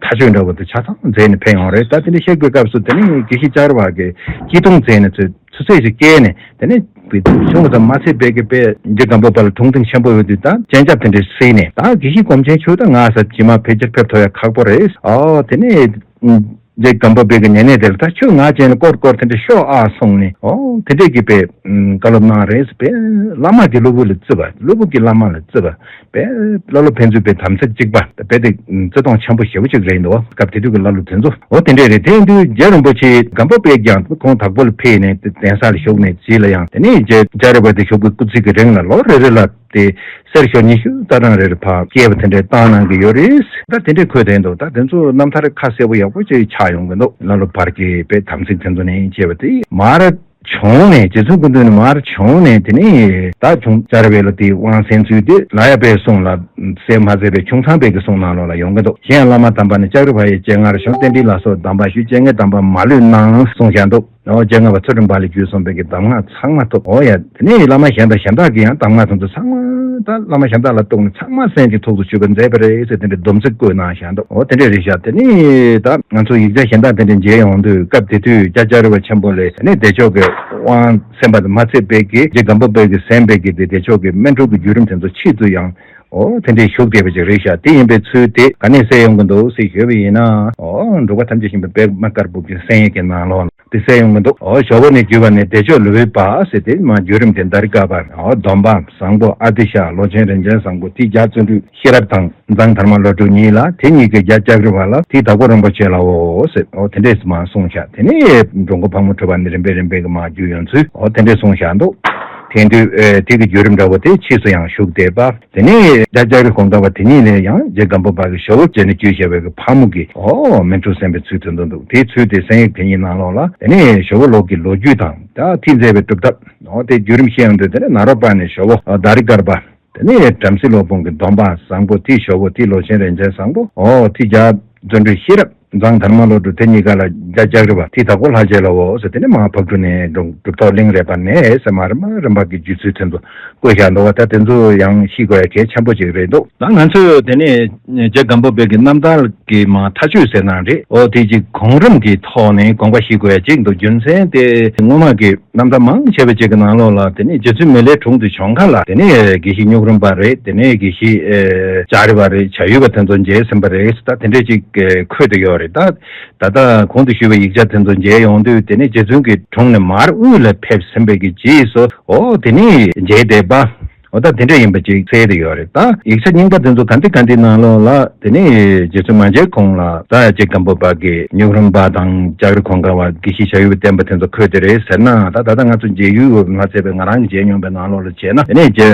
ཐག་གཅོད་འདྲ་བོ་དེ་ཆ་ཚང་མཛད་ནས་ཕེབས་ཡོང་རེད། ད་དེ་འདྲ་བཤད་དགོས་སྐབས་སུ་དེ་ནས་དགེ་བཤེས་ལྕགས་རི་བ་གིས་སྐྱིད་གདུང་མཛད་ནས་ཚུར་ཚུར་ཚད་ཅིག་བསྐྱལ་ནས་དེ་ནས་བི་ཆུང་ཙམ་མ་ཚད་པའི་གི་དཔེ་རྗེ་སྒམ་པོ་པ་ལ་དྲུང་དེ་ཆེན་པོ་ཡོད་དུས་ད་སྤྱན་ཆབ་དེ་འདྲ་བསྲེས་ནས་ད་དགེ་བཤེས་སྒོམ་ཆེན་ཁྱོད་ད་ང་ས་ཇི་མ་ཕལ་ཆེར་ཕེབས་ཐུབ་ཡ་ཁག་པོ་རེད། ཨོ་དེ་ནས་ རྗེ་སྒམ་པོ་པའི་གི་ཉེ་གནས་དེར་ད་ཁྱོད་ང་བྱས་ནས་སྐོར་སྐོར་དེ་འདྲ་ཤོག་ཨ་གསུངས་ནས། ཨོ་དེ་འདྲས་ཀྱི་པའི་བཀའ་སློབ་གནང་རེད་ཟེར། པའི་བླ་མ་གི་སློབ་བུ་ལ་བརྩི་བ། སློབ་བུ་གི་བླ་མ་ལ་བརྩི་བ། པའི་བླ་སློབ་ཕན་ཚུན་པའི་དམ་ཚིག་གཅིག་པ་དཔེ་དེ་བརྩི་མཐོང་ཆེན་པོ་ཞེ་པོ་ཅིག་རེད་འདུག་སྐབས་དེ་དུས་ཀྱི་བླ་སློབ་དེ་ཚོ། འོ་དེ་འདྲས་རེད། དེ་དུས་རྗེ་རིན་པོ་ཆེ་སྒམ་པོ་པས་ཀྱང་ཁོང་དྭགས་པོ་ལ་ཕེབས་ནས་གདན་ས་ལ་བཞུགས་ནས་རྗེས་ལ་ཡང་དེ་ནས་རྗེ་ལྕགས་རི་བ་དེ་བཞུགས་པའི་སྐུ་ཚེ་གི་རིང་ལ་ལོ་རེ་རེ་ལ་དེ་གསེར་ཞོ་ཉི་ཤུ་རྩ་གྲངས་རེ་རེ་ཕར་སྐྱེལ་བ་དེ་འདྲས་བཏང་གནང་གི་ཡོད་རེད། ད་དེ་འདྲས་འཁོད་བསྡད་འདུག་ད་དེ་ཚོ་རྣམ་ཐར་ཁ་གསལ་པོ་ཡག་པོ་ཅིག་ཆགས་ཡོང་གི་འདུག་བླ་སློབ་བར་གྱི་པའི་དམ་ཚིག་དེ་ཚོ་ནས་བཅས་པ་དེ་མར་བྱུང་ནས། རྗེ་བཙུན་སྐུ་མདུན་ནས་མར་བྱུང་ནས། དེ་ནས་ད་བྱུང་ལྕགས་རི་བ་ལ་དེ་དབང་གསན་ཚུལ་དེ་ལ་ཡ་པའི་གསུང་ལ་གསན་མ་མཛད་པའི་ཁྱུང་ཚང་པའི་གི་གསུང་ནང་ལོགས་ལ་ཡོང་གི་འདུག་གཞན་བླ་མ་དམ་པ་ནི་ལྕགས་རི་བ་ཡི་སྤྱན་སྔར་བྱོན། རྟེན་འབྲེལ་ལ་སོགས་གདམས་པ་ཞུས། སྤྱན་སྔའི་གདམས་པ་མ་ལུས་གནང་གསུངས་བཞག་འདུག་ཨོ་སྤྱན་སྔ་བ་ཚུལ་ཁྲིམས་པ་ལས་བརྒྱུད་གསུངས་པའི་གི་གདམས་ངག་ཚང་མ་ཐོབ། ཨོ་ཡ། དེ་ནས་བླ་མ་གཞན་དང་གཞན་དག་གིས་ཡང་གདམས་ངག་དེ་ཚོ་ཚང་མ་ད་བླ་མ་གཞན་དག་ལ་གཏུགས་ནས་ཚང་མ་གསན་གྱི་ཐུགས་སུ་ཆུད་པར་མཛད་པ་རེད་ཟེར་དེ་འདྲའི་སྡོམ་ཚིག་བཀོད་གནང་བཞག་འདུག་ཨོ་དེ་འདྲས་རེད་ཤག་དེ་ནས་ད་ང་ཚོ་ཡིག་ཆ་གཞན་དག་དེ་འདྲས་མཇལ་ཡོང་དུས་སྐབས་དེ་དུས་རྒྱ་ལྕགས་རི་བ་ཆེན་པོ་ལས་དེ་ནས་བདེ་མཆོག་གི་དབང་གསན་པ་དང་མ་ཚད་པའི་གི་རྗེ་སྒམ་པོ་པའི་གི་གསན་པའི་གི་དེ་བདེ་མཆོག་གི་སྨིན་དྲུག་གི་བརྒྱུད་རིམ་དེ་ཚོ་ཕྱིས་སུ་ཡང་ཨོ་དེ་འདྲས་བཞུགས་བསྡད་པ་ཅིག་རེད་ཤག་དེ་ཡིན་པའི་ཚུལ་དེ་ག་ནས་གསལ་ཡོང་གི་འདུག་ཟེར་ཞུས་པ་ཡིན་ན། ཨོ་འབྲུག་པ་ཐམས་ཅད་མཁྱེན་པའི་པདྨ་དཀར་པོ་གི་གསན་ཡིག་གི་ནང་ལོགས་ལ། དེ་གསལ་ཡོང་གི་འདུག་ཨོ་ཞོ་བོ་ནས་བརྒྱུད་པ་ནས་བདེ་མཆོག་ལུས་པ་ཟེར་དེ་མ་བརྒྱུད་རིམ་དེ་ད་རི་ཀ་པ། ཨོ་སྡོམ་པ་བཟང་པོ་ཨ་ཏི་ཤ་ལོ་ཆེན་རིན་ཆེན་བཟང་པོ་དེ་རྒྱ་བརྩོན་འགྲུས་ཤེས་རབ་དང་མཛངས་དར་མ་བློ་གྲོས་གཉིས་ལ། དེ་གཉིས་ཀྱི་རྒྱ་ལྕགས་རི་བ་ལ་དེ་དྭགས་པོ་རིན་པོ་ཆེ་ལའོ་ཟེར། ཨོ་དེ་འདྲས་མ་གསུངས་ཤག་དེ་ནས་འགྲོ་མགོན་ཕག་མོ་གྲུ་པ་ནས་རིམ་པས་རིམ་པས་ཀྱི་མ་བརྒྱུད་ཡོང་ཚུལ་ཨོ་དེ་འདྲས་གསུངས་ཤག་འདུག་དེ་དུས་ཨེ་དེ་གི་བརྒྱུད་རིམ་འདྲ་བོ་དེ་ཕྱིས་སུ་ཡང་བཞུགས་བསྡད་པ། དེ་ནས་རྒྱ་ལྕགས་རི་གོང་ཁ་བ་དེ་ཉིད་ནས་ཡང་རྗེ་སྒམ་པོ་པ་གི་ཞོ་བོ་བྱས་ནས་བརྒྱུད་བཞག་པའི་གི་ཕག་མོ་གི་ཨོ་སྨིན་དྲུག་གསན་པའི་ཚུལ་དེ་ཚོ་འདུག་དེའི་ཚུལ་དེ་གསན་ཡིག་དེ་ཉིད་ནང་ལོགས་ལ་དེ་ནས་ཞོ་བོ་ལུགས་ཀྱི་ལོ་རྒྱུས་དང་ད་དེས་མཛད་པའི་སྒྲུབ་ཐབས་ཨོ་དེ་བརྒྱུད་རིམ་བཤད་ཡོང་དུས་དེ་ནས་ནཱ་རོ་པ་ནས་ཞོ་བོ་ཨོ་ད་རི་ཀར་པ། དེ་ནས་བྲམ་ཟེ་སློབ་དཔོན་གྱི་སྡོམ་པ་བཟང་པོ་དེ་ཞོ་བོ་དེ་ལོ་ཆེན་རིན་ཆེན་བཟང་པོ་ཨོ་དེ་རྒྱ་བརྩོན་འགྲུས་ཤེས་རབ་མཛངས་དར་མ་བློ་གྲོས་དེ་གཉིས་ཀ་ལ་རྒྱ་ལྕགས་རི་བ་དེ་དྭགས་པོ་ལྷ་རྗེ་ལའོ་ཟེར། དེ་ནས་མ་ཕག་གྲུ་ནས་གྲུབ་ཐོབ་གླིང་རས་པ་ནས་ཟེར་མ་རིམ་པ་རིམ་པ་གི་བརྒྱུད་ཚུལ་དེ་ཚོ་བཀོད་བཞག་འདུག་བ། ད་དེ་ཚོ་ཡང་ཤེས་དགོས་ཡ་གལ་ཆེན་པོ་ཅིག་རེད་འདུག་ད་ང་ཚོས་དེ་ནས་རྗེ་སྒམ་པོ་པའི་གི་རྣམ་ཐར་གྱི་མ་མཐའ་དཔྱོད་ཟེར་ན་རེད། ཨོ་དེ་ཅིག་གོང་རིམ་གྱི་ཐོག་ནས་དགོངས་པ་བཞེས་དགོས་ཡ་ཅིག་འདུག་རྒྱུ་མཚན་དེ་སྔོན་མ་གི་རྣམ་ཐར་མང་ཆེ་བ་ཅིག་གི་ནང་ལོགས་ལ་དེ་ནས་རྗེ་བཙུན་མི་ལའི་དྲུང་དུ་བྱོན་ཁ་ལ་དེ་ནས་དགེ་བཤེས་སྨྱུག་རུམ་པ་རེད། དེ་ནས་དགེ་བཤེས་ཨེ་ལྕགས་རི་བ་རེད། བྱ་ཡུལ་བ་དེ་ཚོ་མཇལ་ཟིན་པ་རེད། ད་དེ་འདྲས་ཅིག་ཨེ་འཁོད་དུ་ཡོད་རེད། ད་ད་ལྟ་གོང་དུ་ཞུས་པའི་ཡིག་ཆ་དེ་ཚོ་མཇལ་ཡོང་དུས་དེ་ནས་རྗེ་བཙུན་གྱི་དྲུང་ནས་མར་དབུས་ལ་ཕེབས་ཟིན་པའི་གི་རྗེས་སུ་ཨོ་དེ་ནས་མཇལ་བསྡད་པ། ཨོ་ད་དེ་འདྲ་ཡིན་པ་ཅིག་གསལ་དུ་ཡོད་རེད། ད་ཡིག་ཆ་རྙིང་པ་དེ་ཚོ་ག་འདི་ག་འདི་ནང་ལོགས་ལ་དེ་ནས་རྗེ་བཙུན་མ་མཇལ་གོང་ལ་ད་རྗེ་སྒམ་པོ་པ་གི་སྨྱུག་རུམ་པ་དང་ལྕགས་རི་གོང་ཁ་བ་དགེ་བཤེས་བྱ་ཡུལ་བསྟན་པ་དེ་ཚོ་འཁོད་དེ་རེད་ཟེར་ན། ད་ད་ལྟ་ང་ཚོ་མཇལ་ཡུལ་མ་ཚད་པའི་ང་རང་གིས་མཇལ་མྱོང་པའི་ནང་ལོགས་ལ་བྱས་ན། དེ་ནས་རྗེ་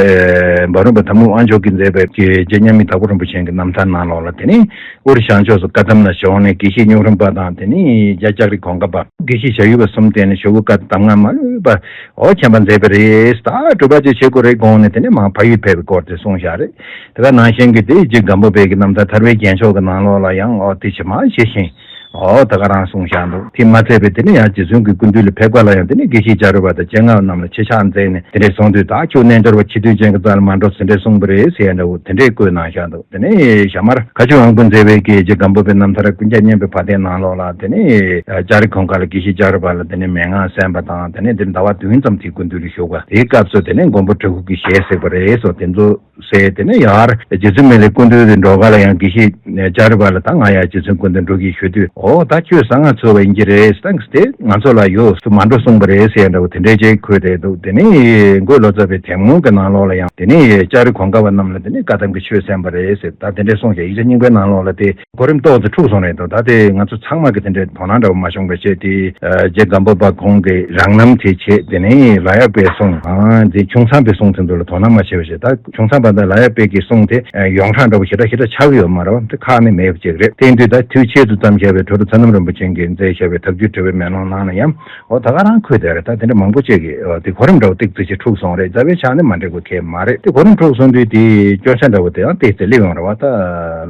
འབའ་རོམ་པ་དམ་ལུགས་དབང་ཕྱུག་གིས་མཛད་པའི་རྗེ་མཉམ་མེད་དྭགས་པོ་རིན་པོ་ཆེ་གི་རྣམ་ཐར་ནང་ལོགས་ལ་དེ་ནས་དབུ་རུ་བྱང་ཕྱོགས་སུ་བཀའ་གདམས་ལ་བྱོན་ནས་དགེ་བཤེས་སྨྱུག་རུམ་པ་དང་དེ་ནས་རྒྱ་ལྕགས་རི་གོང་ཁ་བ་དགེ་བཤེས་བྱ་ཡུལ་བ་གསུམ་བསྟེན་ནས་ཞོ་བོ་བཀའ་གདམས་ངག་མ་ལུས་པ་ཨོ་མཁྱེན་པ་མཛད་པ་རེད། ད་སྒྲུབ་པ་ཅིག་བྱེད་དགོས་རེད་དགོངས་ནས་དེ་ནས་མར་ཕ་ཡུལ་ཕེབས་པའི་སྐོར་དེ་གསུངས་བཞག་རེད། དེ་ག་ནང་བཞིན་གྱི་དེ་རྗེ་སྒམ་པོ་པའི་གི་རྣམ་ཐར་ཐར་པའི་རྒྱན་མཆོག་གི་ནང་ལོགས་ལ་ཡང་ཨོ་དེ་ཇི་མ་ཇི་བཞིན་ཨོ་ད་ག་རང་གསུངས་བཞག་འདུག་དེ་མ་ཚད་པའི་དེ་ནས་ཡང་རྗེ་བཙུན་གྱི་སྐུ་མདུན་ལ་ཕེབས་པ་ལ་ཡང་དེ་ནས་དགེ་བཤེས་བྱ་རུ་བ་དང་སྤྱན་སྔ་རྣམས་ལ་ཆེ་ཕྱག་མཛད་ནས་དེ་འདྲས་གསུངས་དུས། ད་ཁྱོད་རྣལ་འབྱོར་བ་ཕྱི་དོན་ཅན་གྱི་རྩ་ལ་མ་འགྲོ་ཟེར་འདྲས་གསུངས་པ་རེད་ཟེར་ཡ་འདྲ་བོ་དེ་འདྲས་བཀོད་གནང་བཞག་འདུག་དེ་ནས་ཞྭ་དམར་མཁའ་སྤྱོད་དབང་པོ་མཛད་པའི་གི་རྗེ་སྒམ་པོ་པའི་རྣམ་ཐར་ཀུན་ཁྱབ་སྙན་པའི་བ་དན་ནང་ལོགས་ལ་དེ་ནས་ལྕགས་རི་གོང་ཁ་ལ་དགེ་བཤེས་བྱ་རུ་བ་ལ་དེ་ནས་མན་ངག་གསན་པ་དང་། དེ་ནས་འདིར་ཟླ་བ་བདུན་ཙམ་དེའི་སྐུ་མདུན་དུ་བཞུགས་པ། དེའི་སྐབས་སུ་དེ་ནས་མགོན་པོ་གྲུ་གུ་གི་ཞལ་གཟིགས་པ་རེད་སོགས་དེ་ཚོ་ཟེར། དེ་ནས་ཡར་རྗེ་བཙུན་མི་ལའི་སྐུ་མདུན་དུ་འགྲོ་ག་ལ་ཡང་དགེ་བཤེས་བྱ་རུ་བ་ལ་ད་ང་ཡར་རྗེ་བཙུན་སྐུ་མདུན་འགྲོ་གི་ཞུ་དུས། ཨོ་ད་ཁྱོད་གསང་སྔགས་འཚོལ་བ་ཡིན་གྱི་རེད། ད་དེ་ང་ཚོ་ལ་ཡོད་སུ་མ་འགྲོ་གསུངས་པ་རེད་ཟེར་འདྲ་བོ་དེ་འདྲའི་ཅིག་འཁོད་དེ་འདུག་དེ་ནས་འགོས་ལོ་ཙཱ་བའི་དེབ་སྔོན་གྱི་ནང་ལོགས་ལ་ཡང་དེ་ནས་ལྕགས་རི་གོང་ཁ་བ་རྣམས་ལ་དེ་ནས་བཀའ་གདམས་ཀྱི་ཆོས་གསན་པ་རེད་ཟེར། ད་དེ་འདྲའི་གསུངས་ཤག་ཡིག་ཆ་རྙིང་པའི་ནང་ལོགས་ལ་དེ་གོ་རིམ་ཏོག་ཙམ་འཁྲུགས་སོང་རེད་འདུག་ད་དེ་ང་ཚོ་ཚང་མ་གི་དེ་འདྲའི་དོ་སྣང་འདྲ་བོ་མ་བྱུང་བའི་ཆེད་དེ། ཨ་རྗེ་སྒམ་པོ་པ་ཁོང་གི་རང་རྣམ་དེ་བྱས། དེ་ནས་ལ་ཡག་པའི་གསུང་། ཨ་དེ་ཁྱུང་ཚང་པའི་གསུང་དེ་ཚོ་ལ་དོ་སྣང་མ་བྱས་པ་བྱས། ད་ཁྱུང་ཚང་པ་དང་ལ་ཡག་པའི་གི་གསུང་དེ་ཨ་ཡོངས་གྲགས་འདྲ་བོ་ཞེ་དྲག་ཞེ་དྲག་ཆགས་ཀྱི་ཡོད་མ་རེད་བ། དེ་ཁག་ནི་མེད་པ་ཅིག་རེད། དེ་ཡིན་དུས་ད་དུས་ཆེད་དུ་བརྩམས་བཞག་པའི་གྲུབ་ཐོབ་ཚ་ནམ་རིན་པོ་ཆེ་གིས་མཛད་བཞག་པའི་དག་བཅུད་དྲི་བའི་མེ་ལོང་ནང་ལ་ཡང་ཨོ་ད་ག་རང་འཁོད་བསྡད་རེད། ད་དེ་འདྲ་མང་པོ་ཅིག་གིས་ཨོ་དེ་གོ་རིམ་འདྲ་བོ་ཏོག་ཙམ་ཅིག་འཁྲུགས་སོང་རེད། རྩ་བའི་ཆ་ནས་མ་འགྲིག་པ་གང་ཡང་མ་རེད། དེ་གོ་རིམ་འཁྲུགས་སོང་དུས་དེ་སྐྱོན་ཆ་འདྲ་བོ་དེ་ཡང་ཏོག་ཙམ་སླེབས་ཡོང་རེད་བ། ད་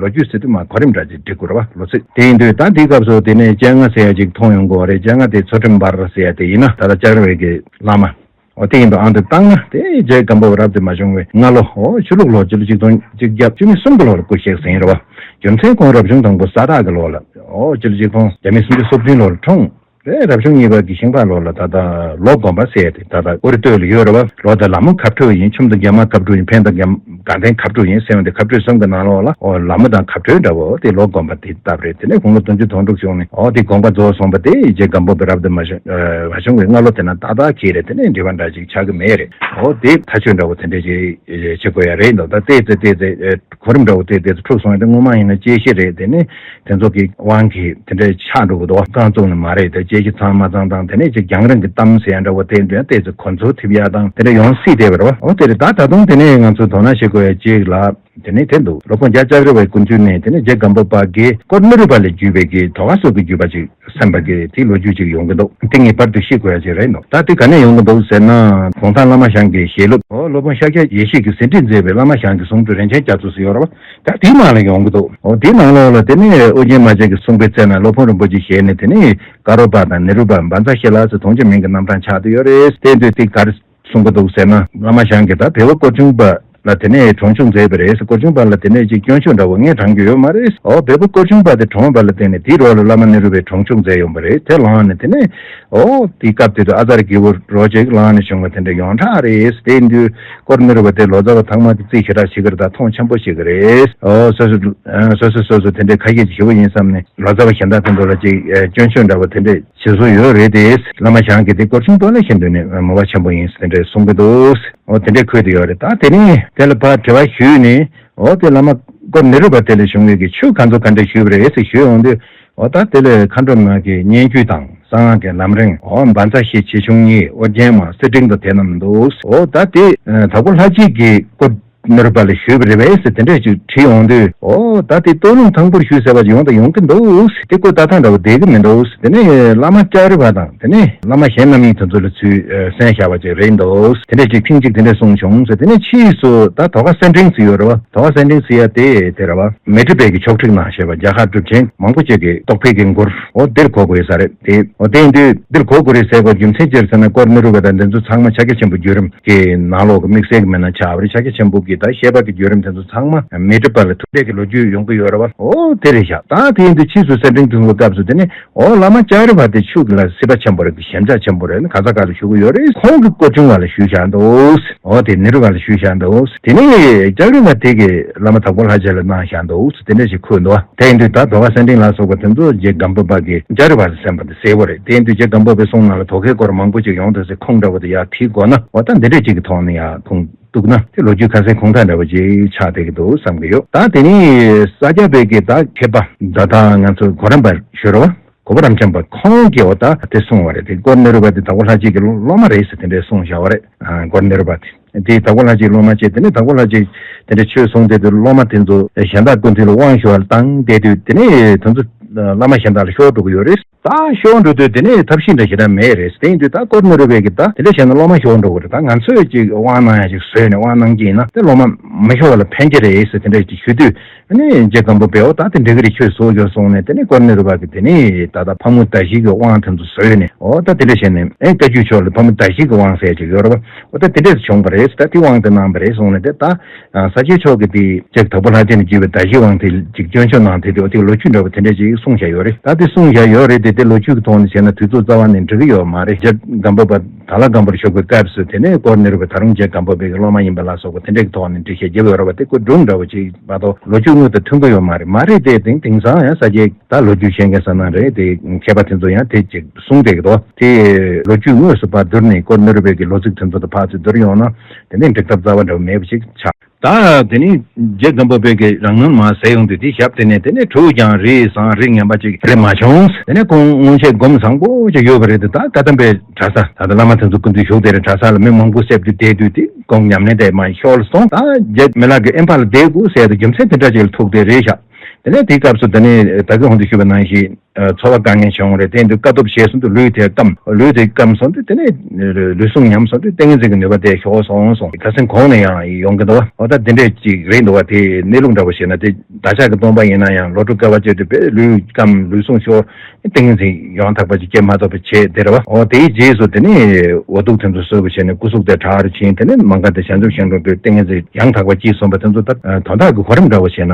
ལོ་རྒྱུས་ཟེར་དུས་མ་གོ་རིམ་འདྲ་ཅིག་འགྲིག་དགོས་རེད་བ། ལོ་ཚིགས་དེ་ཡིན་དུས་ད་དེའི་སྐབས་སུ་དེ་ནས་སྤྱན་སྔ་ཟེར་ཡ་ཅིག་མཐོང་ཡོང་གི་ཡོད་རེད། སྤྱན་སྔ་དེ་ཚུལ་ཁྲིམས་འབར་ཟེར་ཡ་དེ་ཡིན་ན་ད་ལྟ་ལྕགས་རི་བའི་གི་བླ་མ། འོ་དེ་ཡིན་དུས་ཨང་དུ་བཏང་ན་དེ་རྗེ་སྒམ་པོ་པ་རབ་ཏུ་མ་བྱུང་བའི་སྔ་ལོ། འོ་ཆུ་ལུག་ལོ་སྤྱི་ལོ་ཆིག་སྟོང་གཅིག་བརྒྱ་བཅུ་མེད་གསུམ་གྱི་ལོ་ལ་སྐུ་གཤེགས་ཟིན་རེད་བ། རྒྱུ་མཚན་ཁོང་རབ་བྱུང་དང་པོ་ས་བདག་གི་ལོ་ལ། འོ་སྤྱི་ལོ་ཆིག་སྟོང་བརྒྱ་མེད་སུམ་ཅུ་སོ་བདུན་ལོ་ལ་འཁྲུངས། དེ་རབ་བྱུང་གཉིས་པ་གི་ཤིང་ཕག་ལོ་ལ་ད་ལྟ་ལོ་དགོན་པ་ཟེར་ཡ་དེ་ད་ལྟ་ཨོ་རི་སྟོད་ལ་ཡོད་རེད་བ། ལོ་དང་ལ་མོ་ཁ་འཕྲོད་ཡིན། ཆུམ་དང་རྒྱ་མ་ཁ་འཕྲོད་ཡིན། འཕན་དང་རྒྱ་ དགའ་ལྡན་ཁ་སྤྲོད་ཡིན་ཟེར་བ་འདི་ཁ་སྤྲོད་གསུམ་གྱི་ནང་ལོགས་ལ་ཨོ་ལ་མོ་དང་ཁ་སྤྲོད་འདྲ་བོ་དེ་ལོ་སྒོམ་པ་དེ་བཏབ་རེད། དེ་ནས་དགུང་ལོ་བདུན་ཅུ་དོན་དྲུག་བྱུང་ནས་ཨོ་དེ་དགོངས་པ་རྫོགས་སོང་བ་དེ་རྗེ་སྒམ་པོ་པའི་རབ་ཏུ་མ་བྱུང་མ་བྱུང་བའི་སྔ་ལོ་དེ་ན་ཏག་ཏག་གིས་རེད། དེ་ནས་འབྲེལ་བ་འདྲ་ཅིག་ཆགས་ཀྱི་མེད་རེད། ཨོ་དེ་ཐག་ཆོད་འདྲ་བོ་དེ་འདྲས་ཅིག་བྱེད་དགོས་ཡ་རེད་འདུག་ད་ལྟས་ཚེ་ལྟས་ཚེ་གོ་རིམ་འདྲ་བོ་ལྟས་ལྟས་ཚེ་འཁྲུག་སོང་ཡ་དེ་སྔོན་མ་ཡིན་ན་དཔྱད་གཞི་རེད། དེ་ནས་དེ་ཚོ་གི་དབང་གིས་དེ་འདྲས་ཆགས་འགྲོ་གི་འདུག་རྐང་བཙུགས་ནས་མ་རེད། དེ་དཔྱད་གཞི་ཚང་མ་ཚང་དང་དེ་ནས་ཅིག་རྒྱང་རིང་གི་གཏམ་ཟེར་ཡ་འདྲ་བོ་དེ་འདྲ་ལྟས་ཚེ་གོ་འཛོལ་ཐེབས་ཡ་དང་དེ་འདྲ་ཡོང་སྲིད་བསྡད་པ་རེད་བ། ཨོ་དེ་རེད། ད་ད་དུང་དེ་ནས་ང་ཚོས་དོ་སྣང་བྱེད་དགོས་ཡ་གཅིག་ལ། དེ་ནས་དེ་འདུག་སློབ་དཔོན་རྒྱལ་ལྕགས་རི་བའི་སྐུ་མདུན་ནས་དེ་ནས་རྗེ་སྒམ་པོ་པ་གིས་དཀོར་ནེ་རུ་པ་ལས་བརྒྱུད་པའི་གི་དོ་ག་སོགས་ཀྱི་བརྒྱུད་པ་ཅིག་གསན་པ་གི་དེའི་ལོ་རྒྱུས་ཅིག་ཡོང་གི་འདུག་དེ་ངེས་པར་དུ་ཤེས་དགོས་ཡ་ཅིག་རེད་འདུག་ད་དེ་ག་ནས་ཡོང་གི་འདུག་ཟེར་ན། གུང་ཐང་བླ་མ་ཞང་གི་ཞལ་སློབ་ཨོ་སློབ་དཔོན་ཤཱཀྱ་ཡེ་ཤེས་ཀྱིས་ཟིན་བྲིས་མཛད་པའི་བླ་མ་ཞང་གི་གསུང་སྒྲོས་རིན་ཆེན་རྒྱ་མཚོ་ཟེར་ཡོད་རེད་བ། ད་དེའི་ནང་ལ་ཡོང་གི་འདུག་ཨོ་དེའི་ནང་ལོགས་ལ་དེ་ནས་ཨོ་རྒྱན་མ་བྱན་གྱི་གསུང་པའི་རྩེ་ན་སློབ་དཔོན་རིན་པོ་ཆེའི་ཞལ་ནས་དེ་ནས་ཀ་རོ་པ་དང་ནེ་རུ་པ་བཛྲ་ཤཱི་ལ་ཟེར་དུང་ཕྱུར་མིང་གི་རྣམ་གྲངས་ཆགས་བསྡད་ཡོད་རེད། དེ་དུས་དེ་ག་རེ་གསུང་གི་འདུག་ཟེར་ན། བླ་མ་ཞང་གིས་ད་བལ་པོ་སྐོར་ཆུང་པ་ལ་དེ་ནས་གྲོང་ཆོག་མཛད་པ་རེད། སྐོར་ཆུང་པ་ལ་དེ་ནས་ཅིག་སྐྱོན་ཤོག་འདྲ་བོ་ངས་དྲངས་རྒྱུ་ཡོད་མ་རེད། ཨོ་བལ་པོ་སྐོར་ཆུང་པ་དེ་གྲོངས་པ་ལ་བརྟེན་ནས་དེའི་རོགས་ལ་བླ་མ་ནེ་རུ་པས་གྲོང་ཆོག་མཛད་ཡོང་པ་རེད། དེ་ལངས་ནས་དེ་ནས་ཨོ་དེའི་སྐབས་དེ་དུ་ཨ་ཙརྱ་གི་བུ་རོ་ཅིག་ལངས་ནས་བྱུང་བ་དེ་འདྲ་ཡོངས་གྲགས་རེད། དེ་དུས་སྐོར་ནེ་རུ་པ་དེ་ལོ་ཙཱ་བ་ཚང་མ་གི་རྩིས་ཞེ་དྲག་བྱེད་ཀྱི་རེད། ད་མཐོང་ཆེན་པོ་བྱེད་ཀྱི་རེད། ཨོ་སོ་སོ་སོ་སོ་སོ་སོ་དེ་འདྲའི་ཁ་སྐད་ཅིག་ཞུ་བ་ཡིན་བསམ་ནས་ལོ་ཙཱ་བ་གཞན་དག་དེ་ཚོ་ལ་ཅིག་སྐྱོན་ཤོག་འདྲ་བོ་དེ་འདྲས་བྱེད་སྲོལ་ཡོད་རེད་དེ། བླ་མ་ཞང་གིས་དེ་སྐོར་ཆུང་པ་ལ་ཤིན་ཏུ་ནས་མོས་པ་ཆེན་པོ་ཡིན་ཟེར་དེ་འདྲས་གསུང་གི་འདུག་འོ་དེ་འདྲས་འཁོད་དེ་ཡོད་རེད། ད་དེ་ནས་དེ་ལ་ཕར་དྲི་བ་ཞུས་ནས་འོ་དེ་བླ་མ་སྐོར་ནེ་རུ་པ་དེ་ལ་བྱུང་བའི་གི་ཆོས་ག་ཚོད་ག་འདྲས་ཞུས་པ་རེད་ཟེར་ཞུས་འོང་དུས་འོ་ད་དེ་ལས་མཁའ་འགྲོ་མ་གི་སྙན་བརྒྱུད་དང་གསང་སྔགས་ཀྱི་ལམ་རིམ་འོ་བཛྲ་ཤཱི་ཆེ་ཆུང་གཉིས་ཨོ་རྒྱན་མ་གསེར་ཕྲེང་དང་དེ་རྣམས་འདུག་འོ་ད་དེ་དྭགས་པོ་ལྷ་རྗེ་གི་སྐོར་ནེ་རུ་པ་ལ་ཞུས་པ་རེད་པས་ཟེར་དེ་འདྲས་ཅིག་བྲིས་ཡོང་དུས། ཨོ་ད་དེ་སྟོད་ལུང་ཐང་པོར་ཞུས་ཟེར་བ་ཅིག་ཡོང་དང་ཡོང་གི་འདུག་དེ་ཀོ་ད་ཐང་འདྲ་བོ་བསྡད་གི་མི་འདུག་དེ་ནས་བླ་མ་ལྕགས་རི་བ་དང་དེ་ནས་བླ་མ་གཞན་རྣམ་གཉིས་དེ་ཚོ་ལ་ཚུར་གསན་བཞག་པ་ཅིག་རེད་འདུག་དེ་འདྲས་ཅིག་ཐེངས་གཅིག་དེ་འདྲས་གསུངས་བྱུང་ཟེར། དེ་ནས་ཕྱིས་སུ་ད་དོ་ག་གསེར་ཕྲེང་ཟེར་ཡོད་རེད་བ། དོ་ག་གསེར་ཕྲེང་ཟེར་ཡ་དེ་དེ་རེད་བ། མཻ་ཏྲི་པའི་གི་ཕྱོགས་བསྒྲིགས་གནང་བཞག་པ་རྒྱ་གར་གྲུབ་ཆེན་མང་པོ་ཅིག་གི་རྟོགས་འཕེལ་གྱི་མགུར་འོ་འདིར་གོ་དགོས་ས་རེད་དེ། འོ་དེ་ཡིན་དུས་འདིར་གོ་དགོས་རེད་ཟེར་བ་རྒྱུ་མཚན་ཅི་རེད་ཟེར་ན། སྐོར་ནེ་རུ་པ་དང་འདི་ཚོ་ཚང་མ་ཕྱག་རྒྱ་ཆེན་པོ་བརྒྱུད་རིམ་གྱི་ནང་ལོགས་ཀྱི་དམིགས་བསལ་གྱི་མི་སྣ་ཆགས་པ་རེད། ཕྱག་རྒྱ་ཆེན་པོ་གི་ད་བཤད་པ་གི་བརྒྱུད་རིམ་དེ་ཚོ་ཚང་མ་མཻ་ཏྲི་པ་ལ་ཐུག་འཕྲད་ཀྱི་ལོ་རྒྱུས་ཡོང་གི་ཡོད་རེད་བ། འོ་དེ་རེད་ཤག་ད་དེ་ཡིན་དུས་ཕྱིས་སུ་གསེར་ཕྲེང་དུ་སོང་བའི་སྐབས་སུ་དེ་ནས་འོ་བླ་མ་ལྕགས་རི་བ་དེ་ཆོས་ཀྱི་ལ་སྲིད་པ་ཆེན་པོ་རེད། ཞེན་ཆགས་ཆེན་པོ་རེད། ག་ས་ག་ལ་བཞུགས་ཀྱི་ཡོད་རེད། ཁོང་གི་སྐོར་ཆུང་བ་ལ་ཞུས་བཞག་འདུག་འོ་དེ་ནེ་རུ་པ་ལ་ཞུས་བཞག་འདུག་དེ་ནས་ལྕགས་རི་བ་དེ་གིས་བླ་མ་དྭགས་པོ་ལྷ་རྗེ་ལ་གནང་བཞག་འདུག་དེ་འདྲ་ཞིག་འཁོད་འདུག་དེ་ཡིན་དུས་ད་དོ་ག་གསེར་ཕྲེང་ལ་སོགས་པ་དེ་ཚོ་རྗེ་སྒམ་པོ་པ་གིས་ལྕགས་རི་བ་ལ་གསན་པ་དེ་གསལ་པོ་རེད། དེ་ཡིན་དུས་རྗེ་སྒམ་པོ་པའི་གསུང་ནང་ལ་དོ་གའི་སྐོར་མང་པོ་ཅིག་ཡོང་འདུག་ཟེར། ཁུངས་འདྲ་བོ་དེ་ཡར་བྲིས་དགོས་ན་འོ་ད་འདི་འདྲ་ཅིག་གི་ཐོག་ནས་ཡར་ཁུངས་གཏུགས་ན་དེ་ལོ་རྒྱུས་ཁ་གསལ་ཁུངས་དག་འདྲ་བོ་ཅིག་ཆགས་བསྡད་ཀྱི་འདུག་བསམ་གྱི་ཡོད། ད་དེ་ནས་ས་སྐྱ་པའི་གི་ད་མཁས་པ་ད་ལྟ་ང་ཚོ་གོ་རམས་པ་ཞུ་རོགས། གོ་པ་རབ་འབྱམས་པ་ཁོང་གིས་འོ་ད་དེ་གསུངས་པ་རེད། དེ་སྐོར་ནེ་རུ་པ་དེ་དྭགས་པོ་ལྷ་རྗེ་གི་སློབ་མ་རེད་ཟེར་དེ་འདྲས་གསུངས་བཞག་པ་རེད། ཨ་སྐོར་ནེ་རུ་པ་དེ་དེ་དྭགས་པོ་ལྷ་རྗེའི་སློབ་མ་བྱས། དེ་ནས་དྭགས་པོ་ལྷ་རྗེས་དེ་འདྲས་ཆོས་གསུངས་དེ་དུས་སློབ་མ་དེ་ཚོ་གཞན་དག་ཀུན་འདུས་ལ་དབང་ཞུ་བར་བཏང་བསྡད་དུས་དེ་ནས་དེ་ཚོ་བླ་མ་གཞན་དག་ལ་ཤོར་འགྲོ་གི་ཡོད་རེད། ད་ཤོར་འགྲོ་དུས་དེ་ནས་ཐབས་ཤེས་འདྲ་ཞེ་དྲག་མེད་རེད། དེ་ཡིན་དུས་ད་སྐོར་ནེ་རུ་པས་གི་ད་དེ་འདྲ་བྱས་ན་སློབ་མ་ཤོར་འགྲོ་གི་རེད། ད་ང་ཚོས་ཅིག་དབང་གནང་ཡ་ཅིག་བཟོས་ནས་དབང་གནང་གི་ཡིན་ན་དེ་སློབ་མ་མ་ཤོར་བ་ལ་ཕན་གྱི་རེད་ཟེར་དེ་འདྲ་ཅིག་ཞུ་དུས། ཨ་ནི་རྗེ་སྒམ་པོ་པས་འོ་ད་དེ་འགྲིག་གི་རེད། ཁྱོད་བཟོ་རྒྱུ་གསུངས་ནས་དེ་ནས་སྐོར་ནེ་རུ་པ་གིས་དེ་ནས་ད་ལྟ་ཕག་མོ་དར་བཞི་གི་དབང་དེ་ཚོ་བཟོས་ནས་འོ་ད་དེ་འདྲ་བྱས་ནས་ཨེ་བཀའ་བརྒྱུད་ཕྱོགས་ལ་ཕག་མོ་དར་བཞི་གི་དབང་ཟེར་ཅིག་ཡོད་རེད་པ། འོ་ད་དེ་འདྲས་བྱུང་བ་རེད། ད་དེ་དབང་དེ་གནང་བ་རེད་གསུངས་ནས་དེ་ད་ས་སྐྱའི་ཕྱོགས་ཀྱི་དེ་ཅིག་དྭགས་པོ་ལྷ་རྗེ་ནས་བརྒྱུད་པའི་དར་བཞི་དབང་དེ་ཅིག་སྐྱོན་ཤོག་གནང་དེ་དེ་འོ་དེ་ལོ་རྒྱུས་འདྲ་བོ་དེ་འདྲས་ཅིག་གསུངས་བཞག་ཡོད་རེད། ད་དེ་གསུངས་བཞག་ཡོད་རེད་དེ་དེ་ལོ་རྒྱུས་ཀྱི་ཐོག་ནས་བྱས་ན་དུས་ཚོད་རྩ་བ་ནས་འགྲིག་གི་ཡོད་མ་རེད། རྗེ་སྒམ་པོ་པ་དྭགས་ལྷ་སྒམ་པོར་བཞུགས་པའི་སྐབས་སུ་དེ་ནས་སྐོར་ནེ་རུ་པ་ད་རུང་རྗེ་སྒམ་པོ་པའི་གི་སློབ་མ་ཡིན་པ་ལ་སོགས་པ་དེ་འདྲས་ཀྱི་ཐོག་ནས་འགྲེལ་བཤད་རྒྱབ་ཡོད་རེད་པ། དེ་ཁོ་སྒྲུང་འདྲ་བོ་ཅིག་མ་གཏོགས་ལོ་རྒྱུས་དངོས་དང་མཐུན་གྱི་ཡོད་མ་རེད། མ་རེད་དེ་དེང་དེང་སང་ཡང་ས་སྐྱའི་ད་ལོ་རྒྱུས་ཤེས་མཁན་ཟེར་ན་རེད། དེ་མཁས་པ་དེ་ཚོ་ཡང་དེ་ཅིག་གསུངས་བསྡད་ཀྱི་འདུག་དེ་ལོ་རྒྱུས་དངོས་སུ་ཕར་བསྡུར་ནས་སྐོར་ནེ་རུ་པའི་གི་ལོ་ཚིགས་དེ་ཚོ་དང་ཕར་ཚུར་བསྡུར་ཡོང་ན་དེ་ནས་འགྲིག་ཐབས་རྩ་བ་འདྲ་བོ་མེད་པ་ཞིག་ཆགས། ད་དེ་ནས་རྗེ་སྒམ་པོ་པའི་གི་རང་སྣང་མར་ཟད་ཡོང་དུས་དེ་ཞབས་དེ་ནས་དེ་ནས་གྲུབ་ཀྱང་རིགས་བཟང་རིགས་ངན་པ་ཅིག་རེད་མ་བྱུང་། དེ་ནས་ཁོང་སྔོན་ཆད་སྒོམ་བཟང་པོ་ཅིག་ཡོད་པ་རེད་དེ། ད་བཀའ་གདམས་པའི་གྲྭ་ས་ད་ལྟ་བླ་མ་དེ་ཚོ་སྐུ་མདུན་བཞུགས་དེ་རེད། གྲྭ་ས་ལ་མི་མང་པོ་བསྡད་དུས་དེ་སྒོམ་ཉམས་ལེན་དེ་མར་ཤོར་སོང་། ད་རྗེ་མི་ལ་གི་ཨེམ་ཕ་ལ་བསྡད་དགོས་ཟེར་དུས་རྒྱུ་མཚན་དེ་འདྲ་ཅིག་ལ་ཐུག་དེ་རེད་ཤག་དེ་ནས་དེའི་སྐབས་སུ་དེ་ནས་ད་གིན་གོང་དུ་ཞུས་པ་ནང་བཞིན། ཚོར་བ་དཀའ་ངལ་བྱུང་རེད། དེ་དུས་དཀའ་ཐུབ་བྱས་སོང་དུས་ལུས་དེ་སྐམ། ལུས་དེ་སྐམ་སོང་དུས་དེ་ནས་ལུས་ཟུངས་ཉམས་སོང་དུས་ཏིང་ངེ་འཛིན་གྱི་ནུས་པ་དེ་ཤོར་སོང་སོང་། ཁ་སང་གོང་ནས་ཡང་ཡོང་གི་འདུག་བ། འོ་ད་དེ་འདྲས་ཅིག་རེད་འདུག་བ། དེ་གནས་ལུགས་འདྲ་བོ་བཤད་ན་དེ་བདག་ཅག་གི་སྟོན་པ་ཡིན་ན་ཡང་ལོ་དྲུག་དཀའ་བ་སྤྱད་དུས་དཔེ་ལུས་སྐམ་ལུས་ཟུངས་ཤོར། ཏིང་ངེ་འཛིན་ཡང་དག་པ་ཅིག་སྐྱེ་མ་ཐུབ་པ་བྱས་དེ་རེད་བ། འོ་དེའི་རྗེས་སུ་དེ་ནས་འོ་ཐུག་དེ་ཚོ་གསོས་པ་བྱས་ནས་སྐུ་གཟུགས་དེ་དྲག་རུ་ཕྱིན། དེ་ནས་མ་འགག་དེ་བྱང་ཆུབ་ཤིང་དྲུང་དུ་ཏིང་ངེ་འཛིན་ཡང་དག་པ་སྐྱེས་སོང་བ། དེ་ཚོ་ད་དོན་དག་གི་གོ་རིམ་འདྲ་བོ་བྱས་ན་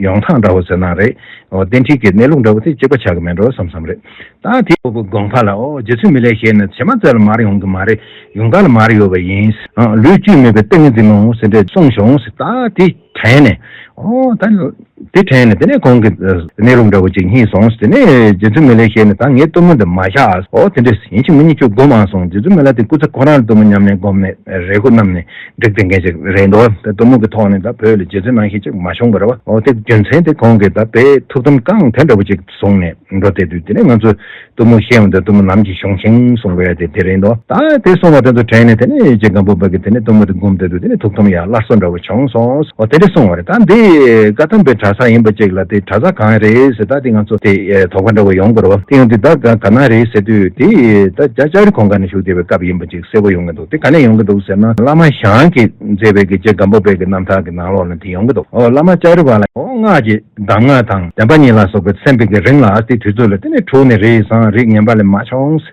ཡང་ཐང་འདྲ་བོ། ཟེར་ན་རེད། འོ་རྟེན་འབྲེལ་གྱི་གནས་ལུགས་འདྲ་བོ་དེ་གཅིག་པ་ཆགས་ཀྱི་མེད་འགྲོ་བསམ་བསམ་རེད། ད་དེ་དགོངས་པ་ལ་འོ་རྗེ་བཙུན་མི་ལས་བཞེངས་ནས་བྱེ་མ་བཙལ་ལ་མར་ཡོང་གི་མ་རེད། ཡོང་ག་ལ་མར་ཡོད་པ་ཡིན། ལུས་བཅུད་མེད་པའི་ཏིང་ངེ་འཛིན་ནོ་ཟེར་འདྲ་གསུངས་བྱུང་ཟེར། ད་དེ་དྲན་ནས་འོ་ད། དེ་དྲན་ནས་དེ་ནས་ཁོང་གི་གནས་ལུགས་འདྲ་བོ་ཅིག་རྙེད་སོང་། དེ་ནས་རྗེ་བཙུན་མི་ལས་བཞེངས་ནས་ད་ངའི་གཏུམ་མོ་འདི་མ་བཞག་འོ་དེ་འདྲས་ཡིན་གཅིག་མིན་གཉིས་ཁྱོད་སྒོམ་ཨང་གསུངས། རྗེ་བཙུན་མི་ལ་དེ་སྐུ་ཚེ་ཁོ་རང་ལ་གཏུམ་མོ་ཉམས་ནས་སྒོམ་ནས་རེ་སྐུལ་བསྣམས་ནས་འགྲིག་བསྡད་མཁན་ཅིག་རེད་འདུག་དེ་གཏུམ་མོ་གི་ཐོག་ནས་ད་བོད་ལ་རྗེ་བཙུན་ནང་བཞིན་ཅིག་མ་བྱུང་བ་རེད་བ། འོ་དེ་རྒྱུ་མཚན་དེ་ཁོང་གིས་ད་དཔེ་ཐུགས་དམ་བསྐང་དེ་འདྲ་བོ་ཅིག་བཟུང་ནས་འགྲོ་བསྡད་དུས་དེ་ནས་ང་ཚོ་གཏུམ་མོ་བཞེངས་འོང་དུས་གཏུམ་མོ་ནམ་གྱི་བྱུང་ཞིང་གསུང་དགོས་ཡ་དེ་དེ་རེད་འདུག་ད་དེ་གསུང་བ་དེ་ཚོ་དྲན་ནས་དེ་ནས་རྗེ་སྒམ་པོ་པ་གིས་དེ་ནས་གཏུམ་མོ་དེ་འགུམ་བསྡད་དུས་དེ་ནས་ཐུགས་དམ་ཡང་སླར་གསོ་འདྲ་བོ་བྱུང་སོང་། འོ་དེ་འདྲ་གསུང་བ་རེད། ད་འདི་བཀའ་གདམས་པའི་གྲྭ་ས་ཡིན་པ་ཅིག་ལ་དེ་གྲྭ་ས་གང་རེད་ཟེར། ད་དེ་ང་ཚོ་དེ་དོགས་པ་འདྲ་བོ་ཡོང་དགོས་རེད་བ། དེ་ཡང་དེ་ད་ག་ག་ན་རེད་ཟེར་དུས་དེ་ད་ལྕགས་ལྕགས་རི་གོང་ཁ་ནས་བཞུགས་བསྡད་པའི་སྐབས་ཡིན་པ་ཅིག་གསལ་པོ་ཡོང་གི་འདུག་དེ་ག་ནས་ཡོང་གི་འདུག་ཟེར་ན་བླ་མ་ཞང་གིས་མཛད་པའི་གི་རྗེ་སྒམ་པོ་པའི་གི་རྣམ་ཐར་གི་ནང་ལོགས་ལ་དེ་ཡོང་གི་འདུག་འོ་བླ་མ་ལྕགས་རི་བ་ལ་འོ་སྔགས་ཀྱི་གདམས་ངག་དང་བདེན་པ་གཉིས་ལ་སོགས་པའི་གསན་པའི་གི་རིང་ལ་དེ་དུས་ཚོད་ལ་དེ་ནས་དྲུག་ནས་རེས་བཟང་རིགས་ངན་པ་ལས་མ་བྱུང་།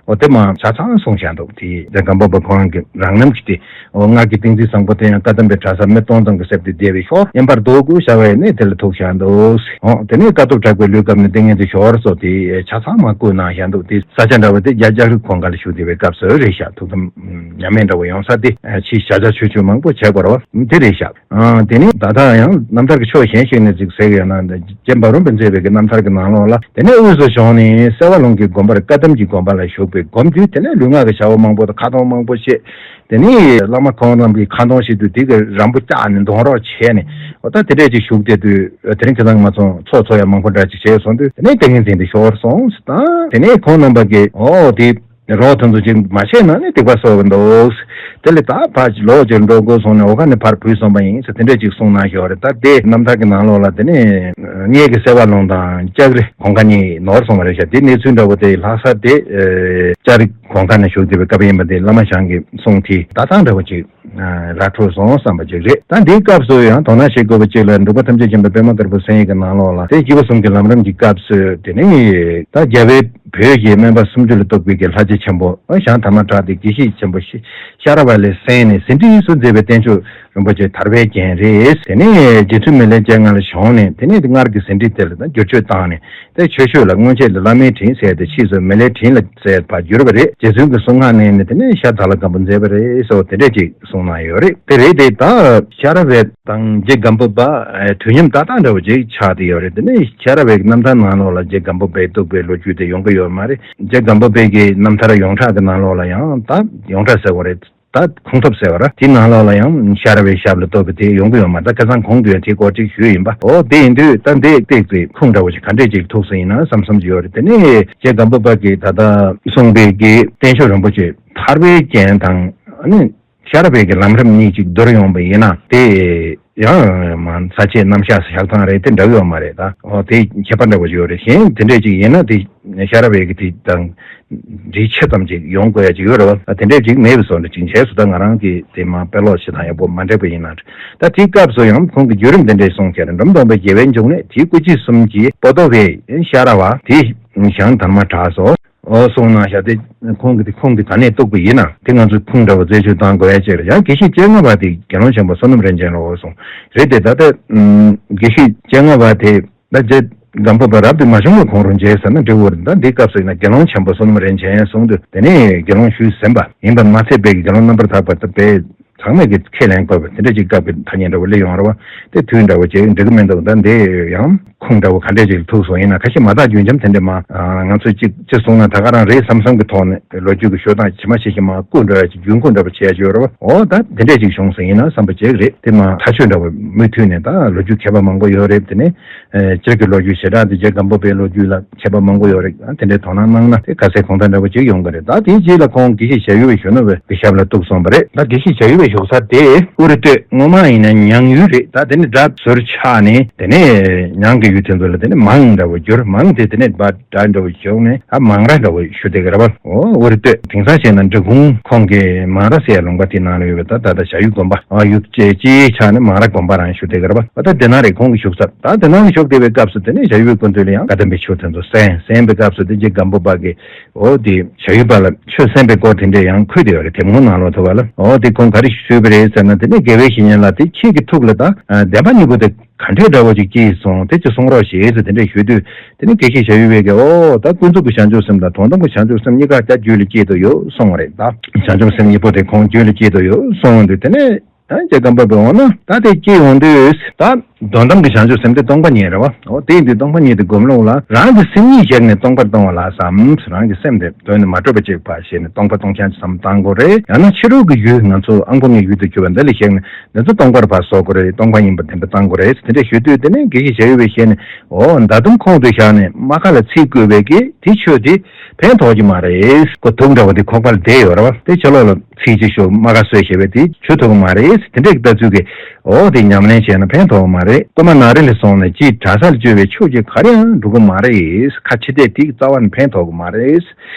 འོ་དེ་མ་ཆ་ཚང་གསུངས་བཞག་འདུག་དེ་རྗེ་སྒམ་པོ་པ་ཁོ་རང་གི་རང་རྣམ་གྱིས་དེ་འོ་སྔགས་ཀྱི་ཏིང་འཛིན་བཟང་པོ་དེ་ཡང་བཀའ་གདམས་པའི་གྲྭ་ས་མི་སྟོང་ཙམ་གྱི་གསེབ་ཏུ་བསྡད་པའི་ཤོར་ཡན་པར་རྡོ་བརྐོས་བྱ་བའི་གནས་དེ་ལ་ཐུག་བཞག་འདུག་འོ་དེ་ནས་དཀའ་ཐུབ་དྲག་པོའི་ལུས་སྐབས་ནས་ཏིང་ངེ་འཛིན་ཤོར་སོགས་དེ་ཆ་ཚང་མ་བརྐོས་གནང་བཞག་འདུག་དེ་ས་ཆ་འདྲ་བོ་དེ་རྒྱ་རྒྱ་རི་གོང་ཁ་ལ་བཞུགས་བསྡད་པའི་སྐབས་སུ་རེད་ཤག་ཐུགས་དམ་ཉམས་ལེན་འདྲ་བོ་ཡོང་ས་དེ་ཕྱིའི་བྱ་བྱ་ཆོས་ཆོས་མང་པོ་བྱས་པ་རེད་བ། དེ་རེད་ཤག་ཨ་དེ་ནི་ད་ལྟ་ཡང་རྣམ་ཐར་གྱི་ཕྱོགས་གཞན་ཞིག་ནས་ཅིག་ཟེར་གི་ཡོད་ན། རྗེ་འབའ་རོམ་པས་མཛད་པའི་གི་རྣམ་ཐར་གྱི་ནང་ལོགས་ལ་དེ་ནས་དབུས་སུ་བྱོན་ནས་སེ་བ་ལུང་གི་དགོན་པར་བཀའ་གདམས་ཀྱི་དགོན་པ་ལ་བཞུགས་པའི་སྒོམ་དུས་དེ་ནས་ལུས་ངག་གི་བྱ་བ་མང་པོ་དང་ཁ་རྡུང་མང་པོ་བྱས། དེ་ནས་བླ་མ་ཁོང་རྣམས་ཀྱིས་ཁ་རྡུང་བྱེད་དུས་དེ་གི་རམ་བུ་བཀྱགས་ནས་འདོན་རོགས་བྱས་ནས་འོ་ད་དེ་འདྲས་ཅིག་བཞུགས་བསྡད་དུས་དེ་རིང་ཁ་སང་ང་ཚོ་ཚོགས་འཚོགས་ཡ་མང་པོ་འདྲ་ཅིག་བྱས་སོང་དུས་དེ་ནས་ཏིང་ངེ་འཛིན་དེ་ཤོར་སོང་ཟེར། ད་དེ་ནས་ཁོང་རྣམ་པ་གིས་འོ་དེ། རོགས་དེ་ཚོ་ཅིག་མ་བྱས་ན་ནི་སྡིག་པ་གསོག་གི་འདུག་དེ་ལས་ད་ཕར་ལོག་ཅིག་འགྲོ་དགོས་སོང་ནས་འོ་ཁ་ནས་ཕར་བུད་སོང་པ་ཡིན་ཟེར་དེ་འདྲས་ཅིག་གསུངས་གནང་ཞོར་རེད། ད་དེ་རྣམ་ཐར་གྱི་ནང་ལོགས་ལ་དེ་ནས་སྔས་ཀྱི་སེ་བ་ལུང་དང་ལྕགས་རི་གོང་ཁ་གཉིས་ནོར་སོང་བ་རེད་ཤག་དེ་གནས་ཚུལ་འདྲ་བོ་དེ་ལྷག་ས་དེ་ལྕགས་རི་གོང་ཁ་ནས་བཞུགས་བསྡད་པའི་སྐབས་ཡིན་པ་དེ་བླ་མ་ཞང་གིས་གསུངས་དེ་ད་ཐང་འདྲ་བོ་ཅིག་ར་འཕྲོད་སོང་བསམ་པ་ཅིག་རེད། ད་འདིའི་སྐབས་སུ་ཡང་དོ་སྣང་བྱེད་དགོས་པ་ཅིག་ལ་འབྲུག་པ་ཐམས་ཅད་མཁྱེན་པ་པདྨ་དཀར་པོའི་གསན་ཡིག་གི་ནང་ལོགས་ལ་དེ་སྐྱེས་བུ་གསུམ་གྱི་ལམ་རིམ་གྱི་སྐབས་སུ་དེ་ནས་ད་རྒྱལ་བའི་བོད་ཀྱི་སྨན་པ་སུམ་ཅུ་ལ་གཏོགས་པའི་གི་ལྷ་རྗེ་ཆེན་པོ་ཞང་དར་མ་གྲགས་དེ་དགེ་བཤེས་ཆེན་པོ་ཤ་ཤ་ར་བ་ལས་གསན་ནས་ཟིན་བྲིས་སུ་མཛད་པའི་བསྟན་བཅོས་རིན་པོ་ཆེ་ཐར་པའི་རྒྱན་རེད། དེ་ནས་རྗེ་བཙུན་མི་ལའི་སྤྱན་སྔ་ལ་བྱོན་ནས་དེ་ནས་སྔར་གྱི་ཟིན་བྲིས་དེ་ལ་བསྒྱུར་བཅོས་བཏང་ནས་དེ་ཆོས་ཕྱོགས་ལ་སྔོན་ཆད་ལ་བླ་མའི་དྲིན་ཟེར་ཏེ་ཕྱིས་སུ་མི་ལའི་དྲིན་ལ་ཟེར་བར་བསྒྱུར་བ་རེད། རྗེ་བཙུན་གྱི་གསུང་ངག་གནང་ནས་དེ་ནས་ཤར་དྭགས་ལ་སྒམ་པོ་མཛད་པ་རེད་ཟེར་བ་དེ་འདྲས་ཅིག་གསུངས་གནང་ཡོད་རེད། དེ་རེད་དེ་ད་ཤ་ར་བའི་དང་རྗེ་སྒམ་པོ་པ་དུས་མཉམ་ཏག་ཏག་འདྲ་བོ་ཅིག་ཆགས་བསྡད་ཡོད་རེད། དེ་ནས་ཤ་ར་བའི་རྣམ་ཐར་ནང་ལོགས་ལ་རྗེ་སྒམ་པོ་པའི་གཏུགས་པའི་ལོ་རྒྱུས་དེ་ཡོང་གི་ཡོད་མ་རེད། རྗེ་སྒམ་པོ་པའི་གི་རྣམ་ཐར་ཡོངས་གྲགས་ཀྱི་ནང་ལོགས་ལ་ཡང་ད་ཡོངས་གྲགས་ཟེར་བ་རེད། ད་ཁུངས་ཐུབ་ཟེར་བ་ར་དེའི་ནང་ལོགས་ལ་ཡང་ཤ་ར་བའི་ཞབས་ལ་གཏུགས་པ་དེ་ཡོང་གི་ཡོད་མ་རེད། ད་ཁ་སང་གོང་དུ་ཡང་དེ་སྐོར་ཅིག་ཞུས་ཡིན་པ། འོ་དེ་ཡིན་དུས་ད་འདི་ཏིག་ཙི་ཁུངས་འདྲ་བོ་ཅིག་ག་འདྲས་ཅིག་ཐུག་སོང་ཡིན་ན་བསམ་བསམ་ཅིག་ཡོད་རེད། དེ་ནས་རྗེ་སྒམ་པོ་པ་གིས་ད་ལྟ་གསུངས་པའི་གི་བསྟན་བཅོས་རིན་པོ་ཆེ་ཐར་པའི་རྒྱན་དང་ཨ་ནི། ཤ་ར་བའི་གི་ལམ་རིམ་གཉིས་ཅིག་བསྡུར་ཡོང་པ་ཡིན་ན་དེ་ཡང་མ་ས་ཆའི་རྣམ་གཞག་བཞག་སྟངས་རེད་དེ་འདྲ་གི་ཡོད་མ་རེད། ད་འོ་དེ་ཁྱད་པར་འདྲ་བོ་ཅིག་ཡོད་རེད། གཞན་དེ་འདྲས་ཅིག་ཡིན་ན་དེ་ཤ་ར་བའི་གི་དེ་དང་འབྲེལ་ཆེ་ཙམ་ཅིག་ཡོང་དགོས་ཡ་ཅིག་ཡོད་རེད་བ། ད་དེ་འདྲས་ཅིག་མེད་པའི་བཟོ་འདྲ་ཅིག་བྱས་སུ་ད་ང་རང་གི་དེ་མ་དཔེ་ཀློག་བྱེད་སྟངས་ཡག་པོ་མ་འགྲིག་པ་ཡིན་ན་རེད། ད་དེའི་སྐབས་སུ་ཡང་ཁོང་གི་བརྒྱུད་རིམ་དེ་འདྲས་གསུངས་བྱས་རེད། འབྲོམ་སྟོན་པ་རྒྱལ་བའི་འབྱུང་གནས་དེའི་སྐུ་མཆེད་གསུམ་གྱི་པོ་ཏོ་བའི་ཤ་ར་བ་དེ་ཞང་དར་མ་གྲགས་སོ། འོ་གསུངས་གནང་བཞག་དེ་ཁོང་གི་དེ་ཁུངས་དེ་ག་ནས་གཏུགས་པ་ཡིན་ན་དེ་ང་ཚོས་ཁུངས་འདྲ་བོ་རྩད་གཅོད་གཏང་དགོས་ཡ་ཅིག་རེད། ཡང་དགེ་བཤེས་སྤྱན་སྔ་བ་དེ་དགེ་སློང་ཆེན་པོ་བསོད་ནམས་རིན་ཆེན་ལ་འོ་གསུངས་རེད་དེ། ད་ལྟ་དགེ་བཤེས་སྤྱན་སྔ་བ་དེ་ད་རྗེ་སྒམ་པོ་པ་རབ་ཏུ་མ་བྱུང་བ་གོང་རུ་མཇལ་ཟེར་ན་འགྲིག་གི་རེད། ད་འདི་སྐབས་སུ་ཡིན་ན་དགེ་སློང་ཆེན་པོ་བསོད་ནམས་རིན་ཆེན་གསུངས་དུས་དེ་ནས་དགེ་སློང་ཞུས་ཟིན་པ་ཡིན་པ་མ་ཚད་པའི་དགེ་སློང་རྣམ་པར་དག་པ་ད་དཔེ། ཚང་མས་ཀྱི་ཁས་ལེན་དགོས་པ་དེ་འདྲ་ཅིག་སྐབས་ཀྱི་ཐ་སྙད་འདྲ་བོ་སླེབས་ཡོང་ར་བ། དེ་དུས་འདྲ་བོ་ཅིག་འགྲིག་གི་མི་འདུག་ད་འདི་ཡང་ཁུངས་འདྲ་བོ་ག་འདྲས་ཅིག་ཐུག་སོང་ཡིན་ན་ཁ་ཤས་མ་དག་རྒྱུན་འབྱམས་དེ་འདྲས་མ་ང་ཚོས་ཅིག་ཅི་གསུངས་ན་ད་ག་རང་རེད་བསམ་བསམ་གྱི་ཐོག་ནས་ལོ་རྒྱུས་ཀྱི་ཤོད་སྟངས་ཇི་མ་ཇི་བཞིན་མ་བསྐུར་འགྲོ་ཡ་ཅིག་རྒྱུན་བསྐུར་འདྲ་བོ་བྱས་ཡ་ཅིག་ཡོད་ར་བ། འོ་ད་དེ་འདྲས་ཅིག་བྱུང་སོང་ཡིན་ན་བསམ་པ་ཅིག་རེད། དེ་མ་ཐག་ཆོད་འདྲ་བོ་མུ་མཐུད་ནས་ད་ལོ་རྒྱུས་མཁས་པ་མང་པོ་ཡོད་རེད། དེ་ནས་སྤྱིར་གྱི་ལོ་རྒྱུས་ཞེ་དྲག་དེ་རྗེ་སྒམ་པོ་པའི་ལོ་རྒྱུས་ལ་མཁས་པ་མང་པོ་ཡོད་རེད། དེ་འདྲའི་དོ་སྣང་གནང་ན་དེ་ག་ཚད་གོང་ཐང་འདྲ་པོ་ཅིག་ཡོང་གི་རེད། ད་དེའི་རྗེས་ལ་ཁོང་དགེ་བཤེས་ཞབས་ཡུལ་བའི་གཞོན་ནུ་བའི་གི་ཞབས་ལ་གཏུགས་སོང་བ་རེད། ད་དགེ་བཤེས་ཞབས་ཡུལ་བའི་བཞུགས་ས་དེ་ཨུ་རུ་སྟོད་སྔོན་མ་ཡིན་ན་ཉང་ཡུལ་རེད། ད་དེ་ནས་དགྲ་ཟུར་ཆགས་ནས་དེ་ནས་ཉང་གི་ཡུལ་དེ་ཚོ་ལ་དེ་ནས་མང་འདྲ་བོ་བསྒྱུར། མང་དེ་དེ་ནས་བ་དགྲ་འདྲ་བོ་བྱུང་ནས་ད་མང་ར་འདྲ་བོ་ཞུ་བསྡད་ཀྱི་རེད་བ། ཨོ་ཨུ་རུ་སྟོད་དེང་སང་བཤད་ན་འབྲི་གུང་ཁོང་གི་མང་ར་ཟེར་ཡ་ལུང་པ་དེ་ནང་ལ་ཡོད་པའི་ད་ད་ལྟ་ཞབས་ཡུལ་དགོན་པ་ཨ་ཡུལ་སྤྱིའི་ཆ་ནས་མང་ར་དགོན་པ་རང་ཞུ་བསྡད་ཀྱི་རེད་བ། ད་དེ་ན་རེད་ཁོང་གི་བཞུགས་ས། ད་དེ་ནང་ལ་བཞུགས་བསྡད་པའི་སྐབས་སུ་དེ་ནས་ཞབས་ཡུལ་སྐུ་མདུན་ལ་ཡང་བཀའ་གདམས་པའི་ཆོས་དེ་ཚོ་གསན། གསན་པའི་སྐབས་སུ་དེ་རྗེ་སྒམ་པོ་པ་གིས་འོ་དེ་ཞབས་ཡུལ་པ་ལ་ཆོས་གསན་པའི་སྐོར་དེ་འདྲས་ཡང་འཁོད་བསྡད་ཡོད་རེད། དེབ་ངོ་ནང་ལོགས་ཐུབ་པ་ལ་འོ་དེ་ཁོང་ག་རེ་ ཞུས་པ་རེད་ཟེར་ན། དེ་ནས་དགེ་བའི་བཤེས་གཉེན་ལ་དེ་ཁྱེད་ཀྱི་ཐུགས་ལ་ད་བདེན་པ་གཉིས་པོ་དེ་ག་འདྲས་འདྲ་བོ་ཅིག་སྐྱེས་སོང་། དེ་ཅིག་གསུང་རོགས་ཞེས་ཟེར་དེ་འདྲས་ཞུས་དུས། དེ་ནས་དགེ་བཤེས་བྱ་ཡུལ་བས་ཀྱི་ཨོ་ད་ཀུན་རྫོབ་ཀྱི་བྱང་ཆུབ་སེམས་དང་དོན་དམ་གྱི་བྱང་ཆུབ་སེམས་གཉིས་ཀ་ཀྱང་རྒྱུད་ལ་སྐྱེས་དུ་ཡོད་གསུངས་པ་རེད། ད་བྱང་ཆུབ་སེམས་གཉིས་པོ་དེ་ཁོང་རྒྱུད་ལ་སྐྱེས་དུ་ཡོད་གསུངས་དུས། དེ་ནས་ད་རྗེ་སྒམ་པོ་པས་འོ་ན་ད་དེ་སྐྱེས་ཡོང་དུས་ད་དོན་དམ་གྱི་བྱང་ཆུབ་སེམས་དེ་སྟོང་པ་ཉིད་རེད་བ། འོ་དེ་ཡིན་དུས་སྟོང་པ་ཉིད་དེ་སྒོམ་ལུགས་ལ་རང་གི་སེམས་ཉིད་གཞིར་ནས་སྟོང་པར་གཏོང་བ་ལ་བསམ། རང་གི་སེམས་དེ་དོན་དུ་མ་གྲུབ་པ་ཅིག་པ་ཞེས་ནས་སྟོང་པ་སྟོང་རྐྱང་བསམ་བཏང་དགོས་རེད། ཡང་ན་ཕྱི་རོལ་གྱི་ཡུལ་ང་ཚོ་ཨང་པོ་ལྔའི་ཡུལ་དུ་གྱུར་པ་འདི་ལ་གཞིགས་ནས་འདི་ཚོ་སྟོང་པར་ཕར་བཟོ་དགོས་རེད། སྟོང་པ་ཡིན་པ་བདེན་པ་བཏང་དགོས་རེད། དེ་འདྲ་ཞུ་དུས་དེ་ནས་དགེ་བཤེས་བྱ་ཡུལ་བས་ཤེས་ནས་འོ་མདའ་ལྟོང་ཁོང་དུ་བཞག་ནས་རྨ་ཁ་ལ་ཚིག་བརྐོས་པའི་གི་དེ་ཆོས་དེ་ཕན་ཐོགས་ཀྱི་མ་རེད། ཁོ་དུག་འདྲ་བོ་དེ་ཁོག་པར་བསྡད་ཡོད་རེད་བ། དེ་ཕྱི་ལོགས་ལ་ཚིག་ཅིག་ཞོག་རྨ་ཁ་གསོས་བྱས་པས་དེ་བྱུ་ཐུབ་ཀྱི་མ་རེད། དེ་འདྲའི་ལྟ་ཚུལ་གྱི་འོ་དེ་ཉམས་ལེན་བྱས་ན་ཕན་ཐོགས་ཀྱི་མ་རེད། རྐུན་མ་ནག་རི་ལ་སོང་ནས་ཅིག་གྲྭ་སར་བཅོལ་བའི་ཆོས་ཀྱི་ག་རེ་ཡང་འགྲུབ་ཀྱི་མ་རེད། ཁ་ཕྱི་བལྟས་དེ་རྩ་བ་ནས་ཕན་ཐོགས་ཀྱི་མ་རེད།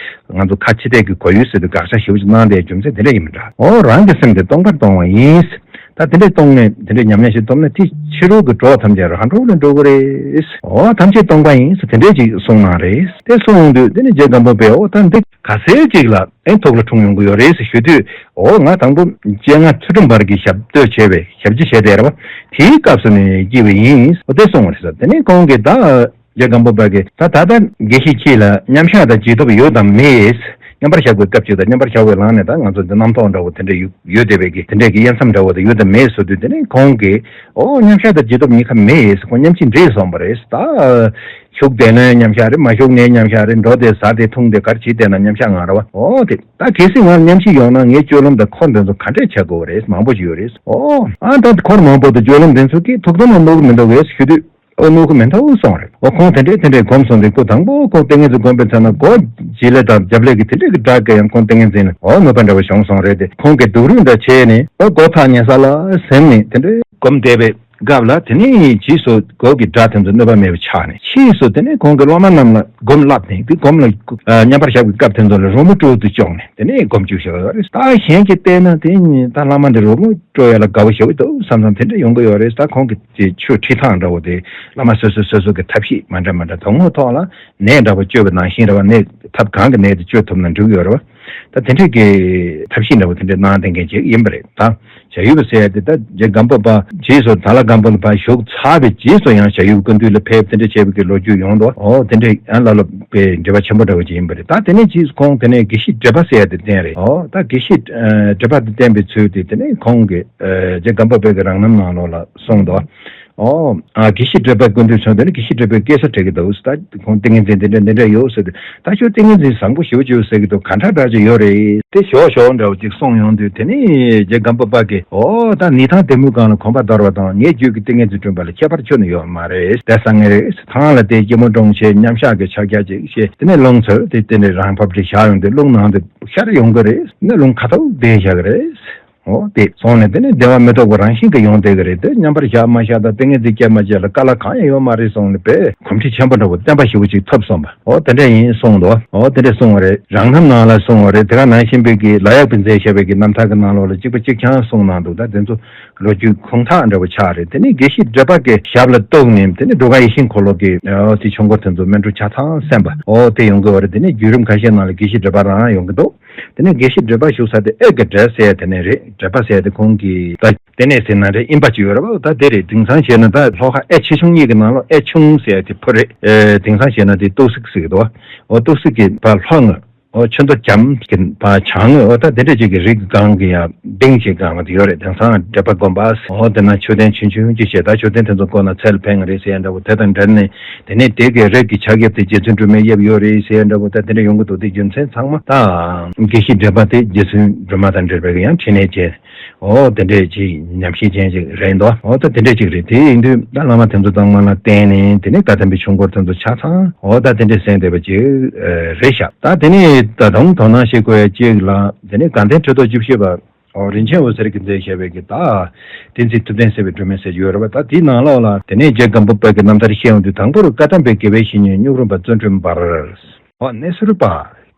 ང་ཚོ་ཁ་ཕྱི་བལྟས་ཀྱི་གོ་ཡུལ་ཟེར་དུས་དགག་བྱ་ཞེ་པོ་ཅིག་གནང་བསྡད་རྒྱུ་མཚན་དེ་འདྲ་ཡིན་མི་འདྲ། འོ་རང་གི་སེམས་དེ་སྟོང་པར་གཏོང་བ་ཡིན། ད་དེ་འདྲས་གཏོང་ནས་དེ་འདྲས་ཉམས་ལེན་ཞིག་ཐོབ་ན་དེ་ཕྱི་རོལ་གྱི་གྲོགས་ཐམས་ཅད་རང་གྲོགས་ལ་འགྲོ་གི་རེད། འོ་ཐམས་ཅད་སྟོང་པ་ཡིན་ཟེར་དེ་འདྲས་ཅིག་གསུངས་གནང་རེད། དེ་གསུངས་ཡོང་དུས་དེ་ནས་རྗེ་སྒམ་པོ་པས་འོ་ད་འདི་ག་ཚོད་ཅིག་ལ་ཨེ་ཐུགས་ལ་འཁྲུངས་ཡོང་གི་ཡོད་རེད་ཟེར་ཞུ་དུས། འོ་ང་དང་པོ་སྤྱན་སྔ་ཚུལ་ཁྲིམས་དཔལ་གྱི་ཞབས་བསྟོད་བྱས་པའི་ཞབས་ཕྱི་བྱས་བསྡད་རེད་བ། དེའི་སྐབས་སུ་ནས་སྐྱེས་པ་ཡིན་འོ་དེ་གསུངས་པ་རེད་ཟེར། དེ་ནས་ཁོང་གིས་ད། རྗེ་སྒམ་པོ་པ་གིས་ད་ད་ལྟ་དགེ་བཤེས་ཁྱེད་ལ་མཉམ་བཞག་དང་བྱིན་རླབས་ཡོད་དམ་མེད། མཉམ་པར་བཞག་པའི་སྐབས་ཅིག་དང་མཉམ་པར་བཞག་པའི་ལངས་ནས་ད་ང་ཚོ་འདི་རྣམ་རྟོག་འདྲ་བོ་དེ་འདྲ་ཡོད་ཡོད་བསྡད་པའི་གི་དེ་འདྲའི་གི་དབྱེ་མཚམས་འདྲ་བོ་དེ་ཡོད་དམ་མེད་ཟེར་དུས། དེ་ནས་ཁོང་གིས་ཨོ་མཉམ་བཞག་དང་བྱིན་རླབས་གཉིས་ཀ་མེད་ཟེར། ཁོང་མཉམ་གཅིག་འདྲེས་སོང་བ་རེད། ད་ཞུགས་བསྡད་ནའི་མཉམ་བཞག་རེད། མ་ཞུགས་ནའི་མཉམ་བཞག་རེད། འགྲོ་བསྡད་ཟ་བསྡད་འཐུང་བསྡད་ག་རེ་བྱེད་བསྡད་ན་མཉམ་བཞག་ངང་རེད་བ། ཨོ་དེ་ད་གལ་སྲིད་ང་མཉམ་གཅིག་ཡོང་ན་ངའི་སྤྱོད་ལམ་དང་འཁོར་འདི་ཚོ་ག་འདྲས་བྱ་དགོས་རེད། མང་པོ་ཞིག་ཡོད་རེད། ཨོ་ཨ་ད་འཁོར་མང་པོ་དང་སྤྱོད་ལམ་འདི་ཚོ་གིས་ཐུགས་དམ་ལ་གནོད་གི་མི་འདུག་གས་ཞུ་དུས། ཨོ་གནོད་གི་མི་འདུག་གསུངས་རེད། ཨོ་ཁོང་དེ་འདྲས་དེ་འདྲས་སྒོམ་སོང་དུས། ཁོ་དང་པོ་ཁོང་ཏིང་ངེ་འཛིན་སྒོམ་པའི་ཚེ་ན་སྒོ་བྱེད་ལས་དང་རྒྱབ་ལས་ཀྱི་དེ་འདྲས་ཀྱི་སྒྲ་གིས་ཡང་ཁོང་ཏིང་ངེ་འཛིན་ལ་ཨོ་གནོད་པ་འདྲ་བ་བྱུང་སོང་རེད་དེ། ཁོང་གིས་སྡུག་རུས་འདྲ་བྱས་ནས་ཨོ་སྒོ་ཐག་ཉེ་ས་ལ་ཟིན་ནས་དེ་འདྲས་སྒོམ་བསྡད་པའི་སྐབས་ལ། དེ་ནས་རྗེས་སུ་སྒོ་གི་སྒྲ་དེ་ཚོ་གནོད་པ་མེད་པ་ཆགས་ནས། ཕྱིས་སུ་དེ་ནས་ཁོང་གི་སློབ་མ་རྣམས་ལ་སྒོམ་བསླབས་ནས། དེ་སྒོམ་ལ་ཨ་མཉམ་པར་བཞག་པའི་སྐབས་དེ་ཚོ་ལ་རོལ་མོ་དཀྲོལ་དུ་བཅུག་ནས་དེ་ནས་སྒོམ་བཅུག་བཞག་ཡོད་རེད། ད་གཞན་གྱིས་བལྟས་ན་དེ་ད་བླ་མ་འདི་རོལ་མོ་དཀྲོལ་ཡ་ལ་དགའ་བོ་ཞེ་པོ་འདུག་བསམ་བསམ་དེ་འདྲ་ཡོང་གི་ཡོད་རེད། ད་ཁོང་གི་དེ་ཆོས་ཁྲིད་སྟངས་འདྲ་བོ་དེ་བླ་མ་སོ་སོ་སོ་སོ་གི་ཐབས་ཤེས་མ་འདྲ་མ་འདྲ། དོན་དངོས་ཐོག་ལ་ནད་འདྲ་བོ་བཅོས་པ་ནང་བཞིན་རེད་བ། ནད་ཐབས་གང་གི་ནད་དེ་བཅོས་ཐུབ་ན་འགྲིག་གི་ཡོད་རེད་བ། ད་དེ་འདྲས་ཀྱི་ཐབས་ཤེས་འདྲ་བོ་དེ་འདྲས་གནང་བསྡད་མཁན་ཅིག་ཡིན་པ་རེད། ད་བྱ་ཡུལ་པ་ཟེར་ཡ་དེ་ད་རྗེ་སྒམ་པོ་པ་རྗེས་སུ་དྭགས་ལྷ་སྒམ་པོ་ལ་ཕར་བཞུགས་ཚར་བའི་རྗེས་སུ་ཡང་བྱ་ཡུལ་པ་སྐུ་མདུན་ལ་ཕེབས། དེ་འདྲས་བྱས་པའི་གི་ལོ་རྒྱུས་ཡོང་འདུག་ཨོ་དེ་འདྲས་ཡང་བླ་སློབ་པའི་འབྲེལ་བ་ཆེན་པོ་འདྲ་བོ་ཅིག་ཡིན་པ་རེད། ད་དེ་ནས་རྗེས་སུ་ཁོང་དེ་ནས་དགེ་བཤེས་བགྲེས་པ་ཟེར་ཡ་དེ་བསྟེན་རེད། ཨོ་ད་དགེ་བཤེས་ཨ་བགྲེས་པ་དེ་བསྟེན་པའི་ཚུལ་དེ་དེ་ནས་ཁོང་གིས་ཨ་རྗེ་སྒམ་པོ་པའི་གི་རང་རྣམ་ནང་ལོགས་ལ་གསུངས་འདུག་ཨོ། ཨ་དགེ་བཤེས་བགྲེས་པ་སྐུ་མདུན་ཚོ་འདི་ནི་དགེ་བཤེས་བགྲེས་པའི་སྐྱེ་ས་བྲལ་གྱི་འདུག་ད་ཁོང་ཏིང་ངེ་འཛིན་འདི་འདྲ་འདི་འདྲ་ཡོད་ཟེར་དུས། ད་ཁྱོད་ཏིང་ངེ་འཛིན་བཟང་པོ་ཞེ་པོ་ཅིག་ཡོད་ཟེར་གྱི་འདུག་ག་འདྲ་འདྲ་ཅིག་ཡོད་རེད། དེ་ཞོག་ཞོག་འདྲ་བོ་ཅིག་གསུངས་ཡོང་དུས། དེ་ནི་རྗེ་སྒམ་པོ་པ་གིས་ཨོ་ད་ནི་ཐང་དེ་མོའི་སྒང་ལ་གོམ་པ་དོར་བ་དང་ངའི་རྒྱུད་ཀྱི་ཏིང་ངེ་འཛིན་བསྐྲུན་པ་ལ་ཁྱད་པར་ཁྱོན་ནས་ཡོད་མ་རེད། དེ་སང་ངེ་རེད། ཐང་ལ་དེ་སྐྱིལ་མོ་ཀྲུང་བྱས་མཉམ་བཞག་གི་ཕྱག་རྒྱ་ཅིག་བྱས། དེ་ནས་རླུང་ཚུར་དེ་དེ་ནས་རང་ཕབ་ཅིག་བཞག་ཡོང་དུས་རླུང་ནང་དུ་ཤར་ཡོང་གི་རེད། ནི་རླུང་ཁ་ཐུག་བསྡད་བཞག་གི་རེད། འོ་དེ་སོང་ནས་དེ་ནས་བདེ་བ་མི་རྟོག་པ་རང་བཞིན་གྱིས་ཡོང་བསྡད་ཀྱི་རེད། དེ་མཉམ་པར་བཞག་མ་བཞག་དང་ཏིང་ངེ་འཛིན་སྐྱེས་མ་སྐྱེས་ལ་དཀའ་ལས་གང་ཡང་ཡོད་མ་རེད་གསུངས་ནས་དཔེ་གོམས་འདྲིས་ཆེན་པོ་འདྲ་བོ་བརྟན་པ་ཞེ་པོ་ཅིག་ཐོབ་སོང་བ། འོ་དེ་འདྲ་ཡིན་གསུངས་འདུག་འོ་དེ་འདྲ་གསུངས་པ་རེད། རང་རྣམ་ནང་ལ་གསུངས་པ་རེད། དེ་ག་ནང་བཞིན་པའི་གི་ལ་ཡག་པའི་མཛད་བཞག་པའི་གི་རྣམ་ཐར་གྱི་ནང་ལོགས་ལ་གཅིག་པ་གཅིག་རྐྱང་གསུངས་གནང་འདུག་ད་དེ་ཚོ་ལོ་རྒྱུས་ཁུངས་དག་འདྲ་བོ་ཆགས་རེད། དེ་ནས་དགེ་བཤེས་བགྲེས་པ་གི་ཞབས་ལ་གཏུགས་ནས་དེ་ནས་འགྲོ་ཁ་ཡིད་བཞིན་འཁོར་ལོ་གི་འོ་དེ་ཆོས་འཁོར་དེ་ཚོ་སྨིན་གྲོལ་ཆ་ཚང་གསན་པ། འོ་དེ་ཡོང་གི་བ་རེད། དེ་ནས་བརྒྱུད་རིམ་ཁ་ཤས་ནང་ལ་དགེ་བཤེས་བགྲེས་པ་རང་ཡོང་གི་འདུག་དེ་ནས་དགེ་བཤེས་བགྲེས་པ་བཞུགས་ས་དེ་ཨེ་གི་བགྲེས་ཟེར་ཡ་དེ་ནས་རེད། བགྲེས་པ་ཟེར་ཡ་དེ་ཁོང་གི་ད་དེ་ནས་ཟེར་ན་རེད། ཨིན་པ་ཅིག་ཡོད་རེད་བ། ད་དེ་རེད། དེང་སང་བཤད་ན་ད་ལྷོ་ཁ་ཨེ་ཆེ་ཆུང་གཉིས་ཀྱི་ནང་ལོགས་ཨེ་ཆུང་ཟེར་ཡ་དེ་ཕོ་རེད། ཨེ་དེང་སང་བཤད་ན་དེ་ཏོག་སིག་ཟེར་གི་འདུག་འོ་ཏོག་སིག་གི་བ་ལྷོ་ངོས། འོ་ཆུ་མདོ་རྒྱམ་གྱི་བ་བྱང་ངོས། འོ་ད་དེ་འདྲ་ཅིག་གི་རི་གི་སྒང་གི་ཡང་གདིང་ཞིག་སྒང་ལ་དེ་ཡོད་རེད། དེང་སང་བགྲེས་པ་དགོན་པ། འོ་དེ་ན་མཆོད་རྟེན་ཆུང་ཆུང་ཅིག་བྱས། ད་མཆོད་རྟེན་དེ་ཚོ་བསྐོར་ན་ཚེ་ལ་ཕན་གི་རེད་ཟེར་ཡ་འདྲ་བོ་དེ་དང་འབྲེལ་ནས། དེ་ནས་དེ་གའི་རི་གི་ཕྱག་གཡབ་དེ་རྗེ་བཙུན་སྒྲོལ་མས་གཡབ་ཡོད་རེད་ཟེར་ཡ་འདྲ་བོ་ད་དེ་འདྲ་ཡོང་གི་འདུག་དེ་རྒྱུ་མཚན་ཚང་མ་ད་དགེ་བཤེས་བགྲེས་པ་དེ་རྗེ་བཙུན་སྒྲོལ་མ་དང་འབྲེལ་བའི་ཡང་འཕྲིན་ལས་ཅན། འོ་དེ་འདྲས་ཅིག་ཉམས་ཞིབ་ཅན་ཅིག་རེད་འདུག་འོ་ད་དེ་འདྲས་ཅིག་རེད། དེ་ཡིན་དུས་ད་བླ་མ་དེ་ཚོ་ཚང་མ་ལ་བརྟེན་ནས་དེ་ནས་བཀའ་གདམས་པའི་ཆོས་འཁོར་དེ་ཚོ་ཆ་ཚང་འོ་ད་དེ་འདྲས་གསན་བསྡད་པ་ཅིག་རེད་ཤག་ད་དེ་ནས་ད་དུང་དོ་སྣང་བྱེད་དགོས་ཡ་ཅིག་ལ། དེ་ནས་དགའ་ལྡན་ཁྲི་ཐོག་བཅུ་བཞི་པ་འོ་རིན་ཆེན་འོད་ཟེར་གྱིས་མཛད་བཞག་པའི་གི་ད་བསྟན་འཛིན་ཐུབ་བསྟན་ཟེར་བའི་སྒྲོན་མེ་ཟེར་གྱི་ཡོད་རེད་བ། ད་དེའི་ནང་ལོགས་ལ་དེ་ནས་རྗེ་སྒམ་པོ་པ་གི་རྣམ་ཐར་བཤད་ཡོང་དུས། དང་པོར་བཀའ་གདམས་པའི་དགེ་བའི་བཤེས་གཉེན་གཉུག་རུམ་པ་བརྩོན་འགྲུས་འབར། འོ་གནས་ཚུལ་པ།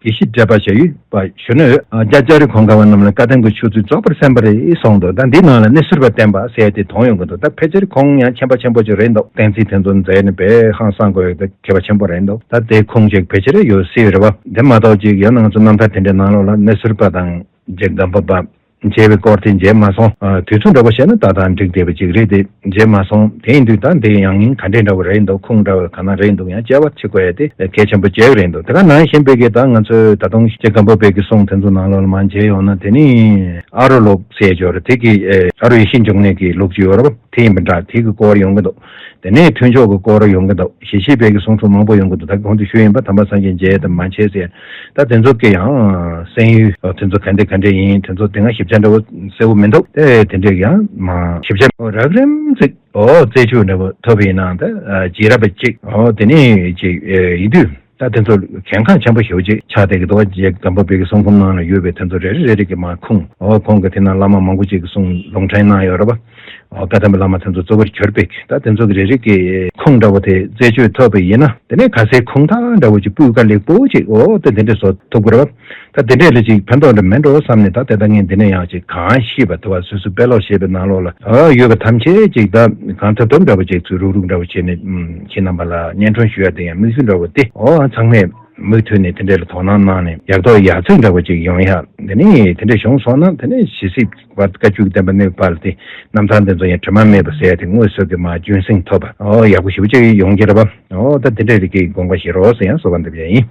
དགེ་བཤེས་བགྲེས་པ་བྱ་ཡུལ་པ་གཞོན་ནུ་རྒྱ་ལྕགས་རི་གོང་ཁ་བ་རྣམས་ལ་བཀའ་གདམས་ཀྱི་ཆོས་ཚུལ་རྫོགས་པར་གསན་པ་རེད་གསུངས་འདུག་ད་འདི་ནང་ལ་གནས་ཚུལ་པ་བསྟན་པ་ཟེར་ཏེ་དོན་ཡོང་གི་འདུག་ད་ཕལ་ཆེར་ཁོང་ཡང་མཁྱེན་པ་ཆེན་པོ་ཅིག་རེད་འདུག་བསྟན་འཛིན་དེ་ཚོ་མཛད་ནས་དཔེ་ཧང་སང་དགོས་ཡོད། ད་མཁས་པ་ཆེན་པོ་རེད་འདུག་ད་དེ་ཁུངས་ཅིག་ཕལ་ཆེར་ཡོད་སྲིད་རེད་བ། དེ་མ་གཏོགས་ཅིག་ཡང་ན་ང་ཚོ་རྣམ་ཐར་དེ་འདྲའི་ནང་ལོགས་ལ་གནས་ཚུལ་པ་དང་རྗེ་སྒམ་པོ་པ། མཇལ་བའི་སྐོར་དེ་མཇལ་མ་སོང་། དུས་ཚོད་འདྲ་པོ་བཤད་ན་ད་ལྟ་འགྲིག་བསྡད་པ་ཅིག་རེད་དེ། མཇལ་མ་སོང་། དེ་ཡིན་དུས་ད་འདི་ཡང་སྙིང་ག་འདྲས་འདྲ་བོ་རེད་འདུག་ཁུངས་འདྲ་བོ་ག་ན་རེད་འདུག་ཡང་དཔྱད་པ་བྱེད་དགོས་ཡ་དེ་གལ་ཆེན་པོ་ཅིག་རེད་འདུག་དེ་ག་ནང་བཞིན་པའི་གི་ད་ང་ཚོའི་ད་དུང་སྐྱེ་སྒམ་པོ་པའི་གི་གསུང་དེ་ཚོ་ནང་ལོགས་ལ་མར་མཇལ་ཡོང་ན། དེ་ནི་ཨ་རོ་ལུགས་ཟེར་ཡོད་རེད། དེ་གི་ཨ་རོ་ཡེ་ཤེས་འབྱུང་གནས་ཀྱི་ལུགས་ཅིག་ཡོད་རེད་པ། དེ་ཡིན་པ་འདྲ། དེ་གི་སྐོར་ཡོང་གི་འདུག་དེ་ནས་ཐུན་མཆོག་གི་སྐོར་ཡོང་གི་འདུག་ཞི་བྱེད་པའི་གི་གསུང་ཚུལ་མང་པོ་ཡོང་གི་འདུག་ད་གོང་དུ་ཞུས་ཡིན་པ། དམ་པ་སངས་རྒྱས་མཇལ་དང་མ་མཇལ་ཟེར། ད་དེ་ཚོ་གི་ཡང་གསན་ཡུལ་དེ་ཚོ་ག་འདྲ་ག་འདྲ་ཡིན། དེ་ཚོ་དེ་སྔ་ཞིབ་ཆ་འདྲ་བོ་གསལ་བོ་མི་འདུག་དེ་དེ་འདྲས་ཡང་མ་ཞིབ་ཆ་རགས་རིམ་ཅིག་འོ་རྩད་གཅོད་འདྲ་བོ་ཐོབ་པ་ཡིན་ན། ད་རྗེས་རབས་པ་ཅིག་འོ་དེ་ནས་ཅིག་ཡིན་དུས། ད་དེ་ཚོ་གལ་འགངས་ཆེན་པོ་ཞེ་པོ་ཅིག་ཆགས་བསྡད་ཀྱི་འདུག་རྗེ་སྒམ་པོ་པའི་གི་གསུང་འབུམ་ནང་ལ་ཡོད་པའི་དེ་ཚོ་རེ་རེ་རེ་རེ་གི་མར་ཁུངས། འོ་ཁོང་གི་དེ་ནང་བླ་མ་མང་པོ་ཅིག་གི་གསུང་ལུང་འདྲེན་གནང་ཡོད་རེད་པ། འོ་བཀའ་གདམས་པའི་བླ་མ་དེ་ཚོ་གཙོ་བོར་གྱུར་པའི་གི་ད་དེ་ཚོ་གི་རེ་རེ་གི་ཁུངས་འདྲ་བོ་དེ་རྩད་གཅོད་ཐོབ་པ་ཡིན་ན། དེ་ནས་ག་སའི་ཁུངས་དག་འདྲ་བོ་ཅིག་སྤུས་ཀ་ལེགས་པོ་ཅིག་འོ་དེ་དེ་འདྲས་བཟོ་ཐུབ་ཀྱི་རེད་པ། ད་དེ་འདྲས་ལ་ཅིག་ཕན་ཐོགས་འདྲ་མེད་འགྲོ་བསམ་ནས། ད་དེ་ལྟ་ངས་འདི་ནས་ཡང་ཅིག་གང་ཤེས་པ་དེ་བ་སོ་སོའི་དཔེ་ཀློག་ཞེས་པའི་ནང་ལོགས་ལ་ཨ་ཡོད་པ་ཐམས་ཅད་ཅིག་ད་གང་ཐུབ་ཐུབ་འདྲ་བོ་ཅིག་ཚུར་རུག་རུག་འདྲ་བོ་བྱས་ནས། ཨུམ། ཁྱེད་རྣམ་པ་ལ་སྙན་སྒྲོན་ཞུ་ཡ་དེ་ཡང་དམིགས་ཡུལ་འདྲ་བོ་དེ། འོ་ཚང་མས་མུ་མཐུད་ནས་དེ་འདྲས་ལ་དོ་སྣང་གནང་ནས་ཡག་ཐོག་ཡག་བརྩེགས་འདྲ་བོ་ཅིག་ཡོང་ཡ། དེ་ནས་དེ་འདྲས་བྱུང་སོང་ན། དེ་ནས་ཇི་སྲིད་བར་བཀའ་བཅུ་གི་བསྟན་པ་གནས་པའི་བར་ལ་དེ་རྣམ་ཐར་འདི་ཚོ་ཡང་དྲི་མ་མེད་པ་ཟེར་ཡ་དེ་དངོས་སུ་གི་མར་རྒྱུན་སྲིང་ཐོབ་པ། འོ་ཡག་པོ་ཞེ་པོ་ཅིག་ཡོང་གི་རེད་པ། འོ་ད་དེ་འདྲས་རིགས་ཀྱི་དགོངས་པ་བཞེས་རོགས་ཟེར་ཡང་གསོལ་བ་འདེབས་ཡ་ཡིན།